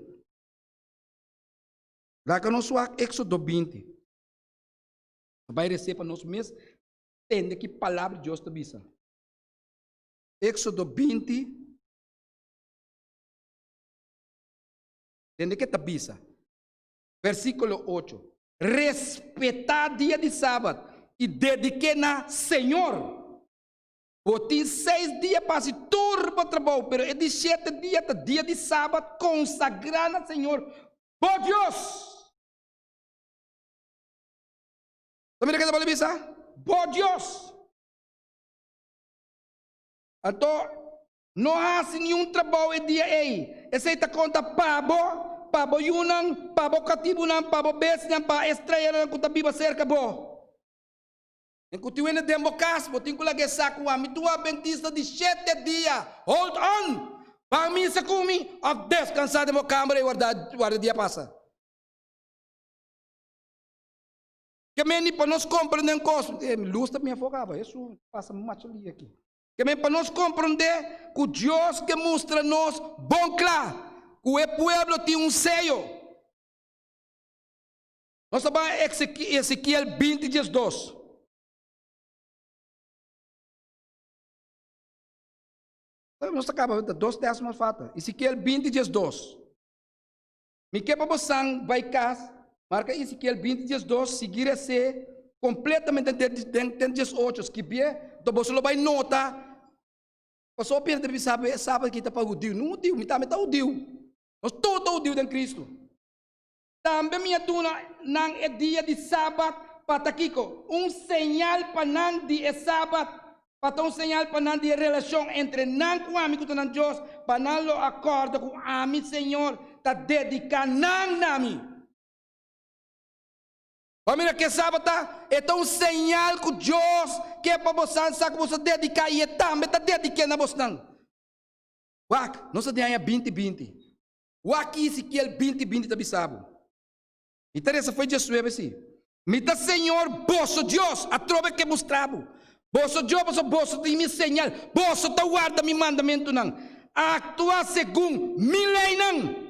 A: Laga nos wak Éxodo 20. Ta bai rese pa nos mes tende ki palabra Dios ta bisa. Éxodo 20. Tende ke ta bisa. Versíkulo 8. Respetá dia di sabat i dedik'é na Señor. Bo tin seis dia pa hasi tur bo trabou, pero e di shete dia ta dia di sabat konsagrá na Señor bo Dios. Ta mira ke ta bole bisa? Bo Dios. Anto, no hasi niun trabou e dia ei. Esei ta konta pa bo, pa bo yunan, pa bo katibunan, pa bo bestianan, pa e strañeronan ku ta biba serka bo. En ku tin wende den bo kas, bo tin ku laga e sa ku ami tu adventista di shete dia. Hold on! Ban misa ku mi òf deskansá den bo kamber i warda warda dia pasa. Ke men di pa nos komprendé un kos, e lus ta bin afó kaba, Hesus pasa macho lia aki. Ke men pa nos komprendé ku Dios ke mustra nos bon kla ku e pueblo tin un seyo. Nos ta bai Ezekiel 20 diesdos. Nos ta kaba, dos tèst mas falta. Ezekiel 20 diesdos. Mi ke pa bosan bai kas, marka Ezekiel 20 diesdos, sigui res'é kompletamente den den 18, skibié, anto boso lo bai nota, pasobra hopi hende ta bisa e sabat aki ta pa hudiu, no hudiu, mi tambe ta hudiu, nos tur ta hudiu den Kristu. Tambe mi a duna nan e dia di sabat pa ta kiko? Un señal pa nan di e sabat, pa ta un señal pa nan di e relashon entre nan ku ami ku ta nan Dios, pa nan lo a kòrda ku ami, Señor, ta dediká nan na mi. Bo a mira ke sabat ta? E ta un señal ku Dios ke pa bosan sa ku boso dediká i e tambe ta dedik'é na bosnan. Wak, nos ta den aña 2020. Wak Ezekiel 20 20 ta bisa bo. Mi ta resa fo'i djesnuebe si. Mi ta Señor boso Dios, atrobe ke mustra bo. Boso Dios pasobra boso tin mi señal, boso ta warda mi mandamentunan, aktua segun mi leinan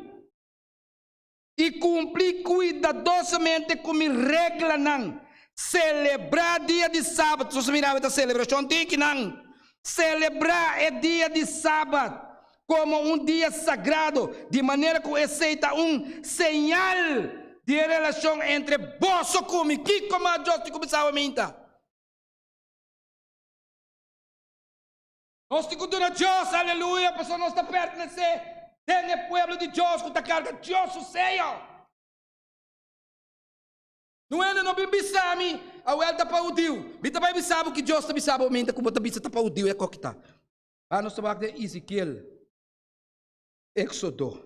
A: i kumpli kuidadosamente ku mi reglanan. Selebrá dia di sabat. Nos a mira awe ta selebrashon tin kinan. Selebrá e dia di sabat komo un dia sagrado, di manera ku esei ta un señal di e relashon entre boso ku mi. Kiko mas Dios tin kuminsá awe minta? Nos tin ku duna Dios aleluya pasobra nos ta pertenesé den e pueblo di Dios ku ta karga Dios su seyo. No hende no bin bisa mi, Awel ta pa hudiu. Mi ta bai bisa bo ki Dios ta bisa bo minta ku bo ta bisa ta pa hudiu e koki ta. Ba nos ta wak den Ezekiel, Éxodo.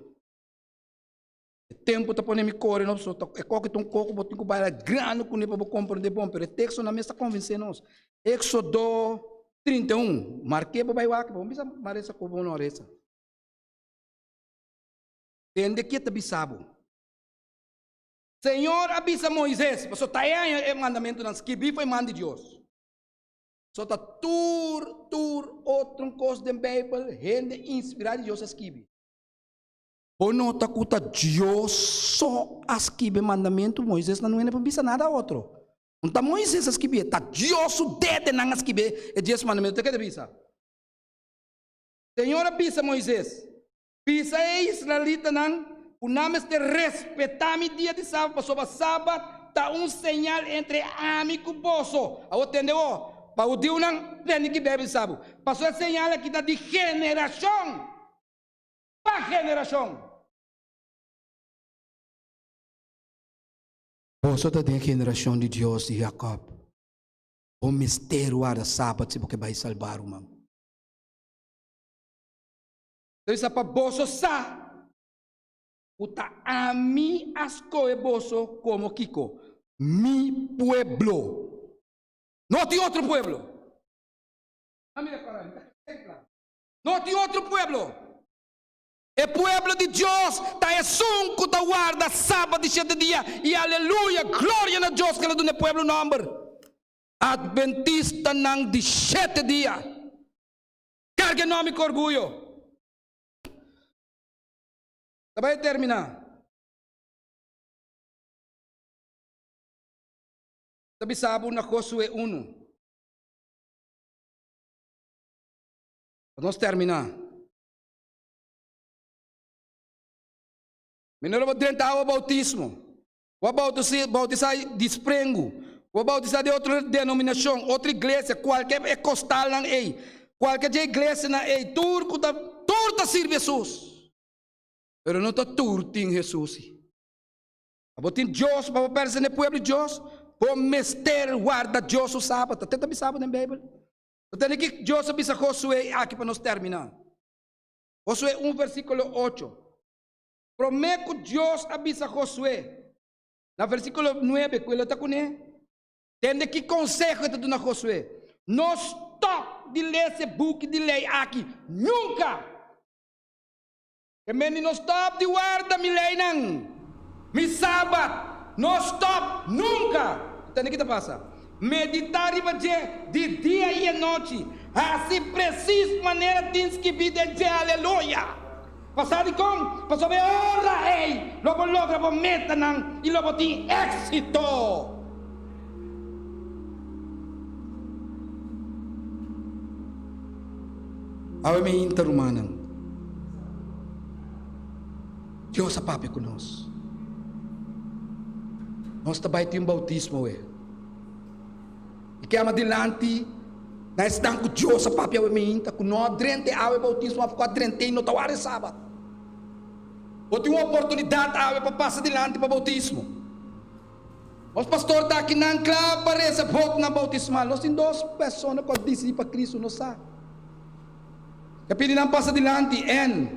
A: E tempu ta pone mi kore no so e koki ta un koko bo tin ku bai grano kuné pa bo komprende bon, pero e tekstonan mes ta konvensé nos. Éxodo 31, mark'é bo bai wak, bo bisa maresa ku bo no resa. Tende ke ta bisa bo. Señor a bisa Moises, pasobra ta e aña e mandamentunan skibí for e man di Dios. So ta tur, tur otro kos den Beibel hende inspirá di Dios a skibi. Bo nota ku ta Dios so a skibi e mandamentu, Moises nan no hende por bisa nada otro. No ta Moises a skibié, ta Dios su dedenan a skibié e dies mandamentu. Ta ke ta bisa? Señor a bisa Moises, Bisa e israelitanan ku nan mester respetá mi dia di sabat, pasobra sabat ta un señal entre ami ku boso. Awor tende bo, pa hudiunan tende ki Beibel sa bo, pasobra e señal aki ta di generashon pa generashon. Boso ta den generashon di Dios di Jakòb. Bo mester warda sabat si bo ke bai salbá, ruman. Ta bisa pa boso sa ku ta ami a skohe boso komo kiko? Mi pueblo. No tin otro pueblo. No tin otro pueblo. E pueblo di Dios ta esun ku ta warda sabat di shete dia i aleluya, gloria na Dios ku el a duna e pueblo nòmber, Adventistanan di shete dia. Karga e nòmber ku orguyo. Ta bai terminá. Ta bisa bo na Josué unu. Pa nos terminá. Mi no lo bo drenta awa boutismo. Bo a bautisá di sprengu. Bo a bautisá di otro denominashon, otro iglesia, kualke e kostalnan ei, kualke dje iglesianan ei, tur ku ta, tur ta sirbi Hesus. Pero no ta tur tin Hesus. Pa bo tin Dios, pa bo pertense na e pueblo di Dios, bo mester warda Dios su sabat. Ta ta bisa bo den Beibel. Bo tende ki Dios a bisa Josué aki pa nos terminá. Josué un versíkulo ocho. Promé ku Dios a bisa Josué, na versíkulo nuebe, ku e lo ta kuné, tende ki konseho e ta duna Josué, No stòp di lesa e buki di lei aki nunka! E men di no stòp di warda mi leinan, mi sabat, no stòp nunka! Tende ki ta pasa. Meditá riba dje di dia i anochi. Hasi presis manera tin skibí den dje. Aleluya! Pasá dikon? Pasobra e ora ei lo bo logra bo metanan i lo bo tin éksito. Awe mi inta rumannan, Dios a papia ku nos. Nos ta bai tin un boutismo awe. I kema dilanti na esnan ku Dios a papia awe mi inta ku no a drenta e awe boutismo òf ku a drent'é i no ta wara e sabat. Bo tin un oportunidat awe pa pasa dilanti pa boutismo. Nos pastor ta akinan kla pa resa botnan boutismal. Nos tin dos persona ku a disidí pa Kristu, nos sa. Ta pidi nan pasa dilanti, en.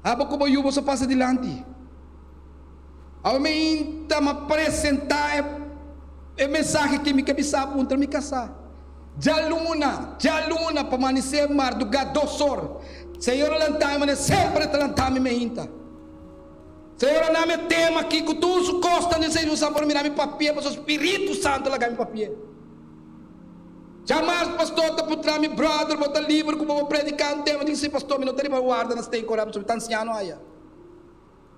A: Abo ku bo yu boso pasa dilanti. Awe mi inta ma presentá e e mensahe ki mi ke bisa puntra mi kasá. Djaluna, djaluna pa manisé mardugá dosor. Señor a lantá mi manera semper e ta lantá mi meinta. Señor a nami e tema aki ku tur su kosnan den Señor sa por mira mi papia pasobra Spiritu Santu laga mi papia. Jamas pastor ta puntra mi brother bo ta liber ku bo por prediká un tema di si pastor mi no ta riba warda na stay kora pasobra mi ta ansiano aya.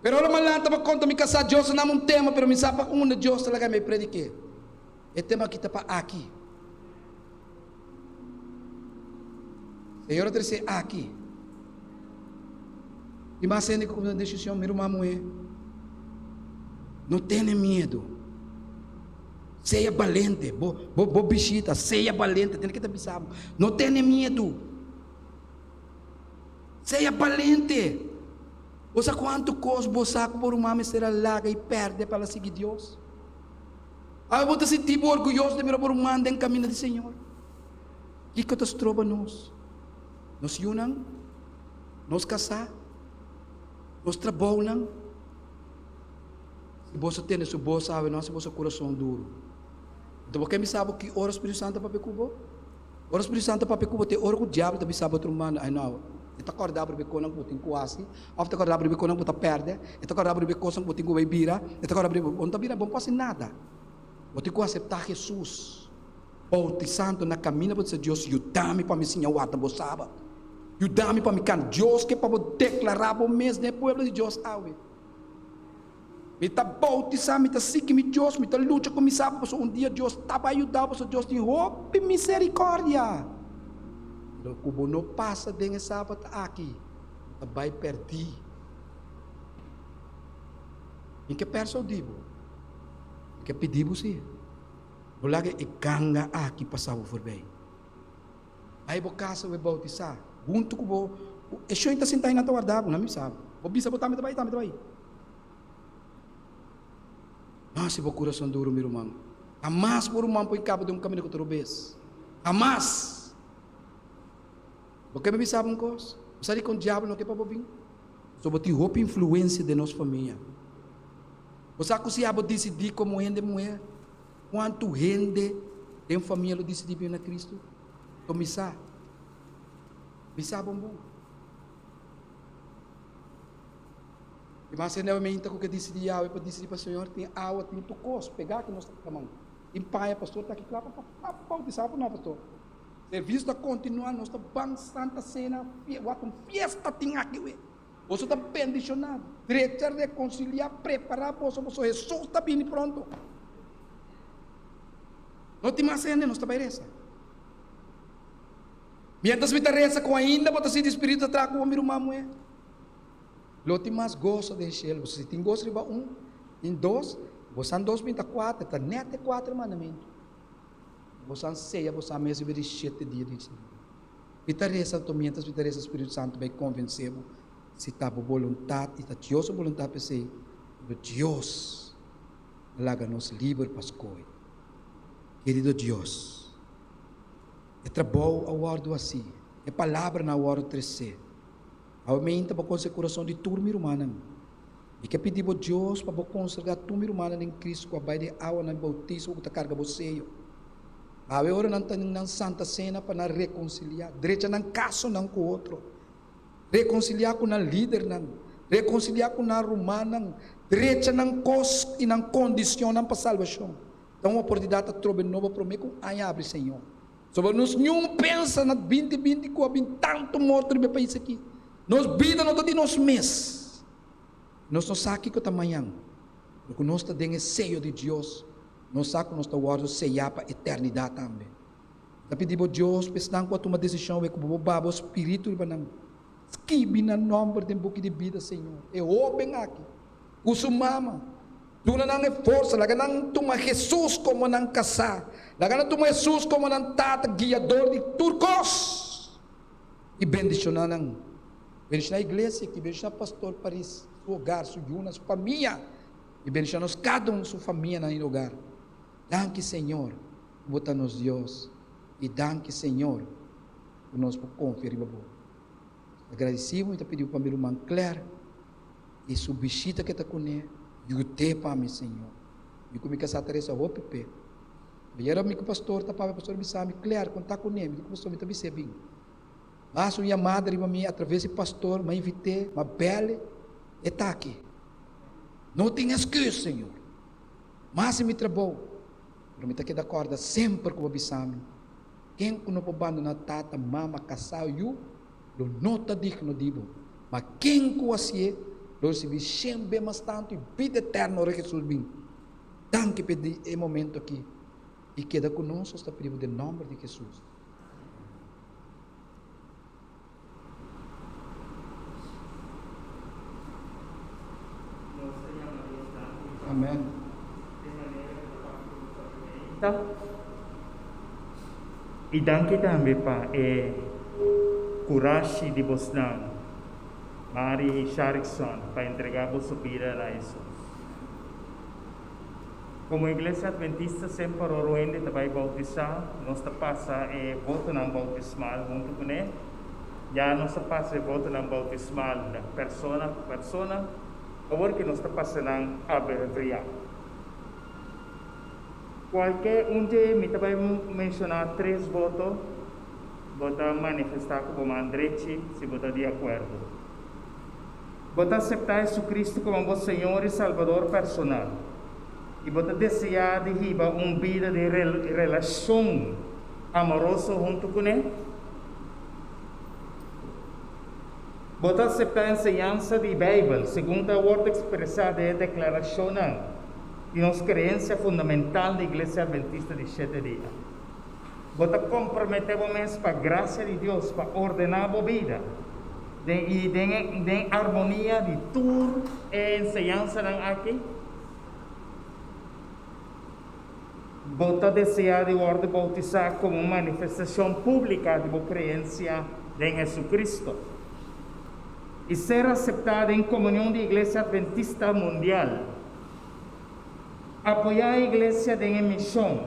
A: Pero ora mi a lanta pa konta mi kasá Dios a nami un tema pero mi sa pa unda Dios ta laga mi predik'é. E tema aki ta pa aki. Señor a trese aki. I mas hende ku kumsa desishon, mi ruman muhé, no tene miedu. Sea balente. Bo, bo, bo bishita, sea balente. Tene ke ta bisa bo. No tene miedu. Sea balente. Bo sa kuantu kos bo sa ku bo ruman mester a laga i pèrdè pa el a sigui Dios? Awe bo ta sinti bo orguyoso di mira bo ruman den kaminda di Señor? Kiko ta stroba nos? Nos yunan? Nos kasá? Nos trabounan? Si boso tende su bos awe, no hasi boso kurason duru. Anto bo ke bisa bo ki ora Spiritu Santu a papia ku bo? Ora Spiritu Santu a papia ku bo te ora ku diablo ta bisa bo otro manda, ai no, e ta kòrda bo riba e konan ku bo tin ku hasi, òf ta kòrda bo riba e konan ku bo ta pèrdè, e ta kòrda bo riba e kosnan ku bo tin ku bai bira, e ta kòrda bo riba, bo no ta bira, bo no por hasi nada. Bo tin ku aseptá Hesus boutisando na kaminda bo ta bisa, Dios, yuda mi pa mi siña warda bo sabat. Yuda mi pa mi kanta. Dios ke pa bo deklará bo mes den e pueblo di Dios awe. Mi ta boutisá, mi ta sigui mi Dios, mi ta lucha ku mi sabat, pasobra un dia Dios ta bai yuda bo, pasobra Dios tin hopi miserikòrdia. Pero ku bo no pasa den e sabat aki, bo ta bai pèrdí. Mi ke persuadí bo, mi ke pidi bo si, no laga e ganga aki pasa bo forbei. Bai bo kasa bo e boutisá huntu ku bo, e shon ta sintá i nan ta warda bo, nan mi sa bo. Bo bisa bo tambe ta bai, tambe ta bai. No hasi bo kurason duru, mi ruman. Hamas bo ruman por kaba den un kaminda ku ta robes. Hamas! Bo ke mi bisa bo un kos? Bo sa dikon diabel no ke pa bo bin? Pasobra bo tin hopi influensia den nos famia. Bo sa ku si abo disidí komo hende muhé, kuantu hende den famia lo disidí bin na Kristu? To mi sa. Mi sa bon bon. I mas hende awe meinta ku ke disidí Yahweh pa disidí pa Señor, tin awa, tin tur kos pegá ku nos ta man. Tin paña, pastor ta aki kla pa pa bautisá por no, pastor. Servisio ta kontinuá, nos ta ban Santa Sena, wak un fiesta tin aki we. Boso ta bendishoná, drecha, rekonsiliá, prepará boso, pasobra Hesus ta bini pronto. No tin mas hende, nos ta bai resa. Miéntras mi ta resa ku ainda bo ta sinti Spiritu ta traha ku bo, mi ruman muhé. Lo tin mas goso den shelu. Si tin goso riba un, tin dos, bosan dos bin ta kuater, ta nèt e kuater mandamentu. Bosan seya bosan mes riba di shete dia di semana. Mi ta resa anto miéntras mi ta resa Spiritu Santu bai konvensé bo si ta bo boluntat i ta Dios su boluntat p'esei, pero Dios a laga nos liber pa skohe. Kerido Dios, e trabou a wòrdu hasí, e palabranan a wòrdu tresé. Awe meinta bo konse kurason di tur mi rumannan. Mi ke pidi bo Dios pa bo konserga tur mi rumannan den Kristu ku a bai den awanan di boutismo ku ta karga bo seyo. Awe ora nan ta den nan santa sena pa nan rekonsiliá, drecha nan kasonan ku otro, rekonsiliá ku nan lidernan, rekonsiliá ku nan rumannan, drecha nan kos i nan kondisionnan pa salbashon. Ta un oportunidat atrobe nobo promé ku aña abri, Señor. Soba nos niun pensa na binti binti ku a bin tantu morto riba e pais aki. Nos bida no ta di nos mes. Nos no sa kiko ta mañan. Pero ku nos ta den e seyo di Dios, nos sa ku nos ta wòrdu seyá pa eternidat tambe. Mi ta pidi bo Dios pa esnan ku a tuma desishon awe ku bo bo baha bo spiritu riba nan. Skibi nan nòmber den buki di bida, Señor. E hóben aki ku su mama, duna nan e forsa, laga nan tuma Hesus komo nan kasá, laga nan tuma Hesus komo nan Tata, Guiador di tur kos, i bendishoná nan. Bendishoná iglesia aki, bendishoná Pastor Paris, su hogar, su yunan, su famia, i bendishoná nos kada un su famianan i hogar. Danki, Señor, ku bo ta nos Dios, i danki, Señor, ku nos por konfia riba bo. Agradesí bo, mi ta pidi bo pa mi ruman Claire i su bishita ku e ta kuné, yud'é pa mi, Señor. Mi ku mi kasá ta resa hopi p'e. Ayera mi ku pastor ta papia, pastor a bisa mi, Claire, konta kuné. Mi di ku pastor, mi ta bis'é bin. M'a hasi un yamada riba mi atraves di pastor, m'a invit'é, m'a bèl'e, e ta aki. No tin esküs, Señor. M'a hasi mi trabou, pero mi ta keda kòrda semper ku bo a bisa mi, Ken ku no por bandoná tata, mama, kasá o yu, lo no ta digno di bo. Ma ken ku hasié, lo risibí shen be mas tantu i bida eterno ora Hesus bin. Danki p'e di e momento akí i keda ku nos, nos ta pidi bo den nòmber di Hesus. Amen.
E: I danki tambe pa e kurashi di bosnan, Mari i Sharikson, pa entregá boso bida na Hesus. Komo Iglesia Adventista semper ora un hende ta bai boutisá, nos ta pasa e votonan boutismal huntu kuné. Ya nos a pasa e votonan boutismal na persona ku persona, awor ke nos ta pasa nan abreviá. Kualke un dje mi ta bai menshoná tres voto, bo ta manifestá ku bo man drechi si bo ta di akuerdo. Bo ta aseptá Jesucristo komo bo Señor i Salbador personal i bo ta deseá di hiba un bida di relashon amoroso huntu kuné? Bo ta aseptá enseñansa di Beibel segun ta wòrdu ekspresá den e deklarashonnan di nos kreensia fundamental di Iglesia Adventista di Shete Dia? Bo ta komprometé bo mes pa grasia di Dios pa ordená bo bida den i den den armonia di tur e enseñansanan aki? Bo ta deseá di wòrdu boutisá komo un manifestashon públika di bo kreensia den Jesucristo i ser aseptá den komunion di Iglesia Adventista Mundial? Apoyá e Iglesia den e mishon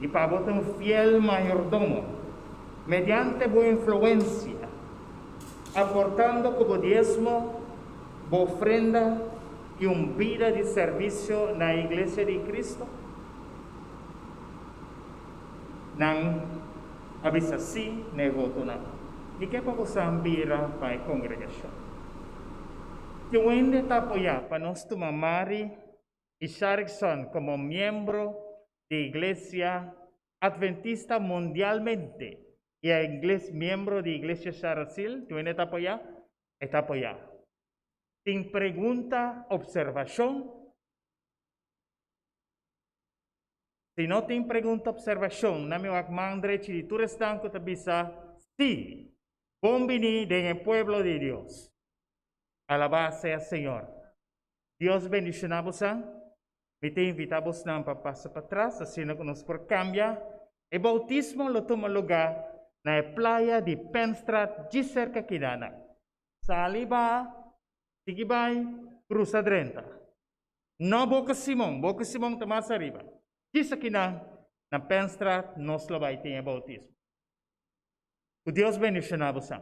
E: i pa bo ta un fiel mayordomo mediante bo influensia, aportando ku bo diesmo, bo ofrenda i un bida di servisio na e Iglesia di Cristo? Nan a bisa sí na e votonan. Mi ke pa bosan bira pa e kongregashon. Tin un hende ta apoyá pa nos tuma Mari i Sharikson komo miembro di Iglesia Adventista mundialmente i a ingles miembro di Iglesia Sharasil. Tin un hende ta apoyá? E ta apoyá. Tin pregunta, observashon? Si no tin pregunta observashon, na mi wak man drechi di tur esnan ku ta bisa, Sí! Bon bini den e pueblo di Dios! Alabá sea Señor! Dios bendishoná bosan. Mi ta invitá bosnan pa pasa patras asina ku nos por kambia. E boutismo lo tuma lugá na e playa di Penstraat djis serka kidanan. Sali ba, sigui bai, krusa drenta. No Boca Simon, Boca Simon ta mas ariba. Djis akinan na Penstraat nos lo bai tin e boutismo. Ku Dios bendishoná bosan.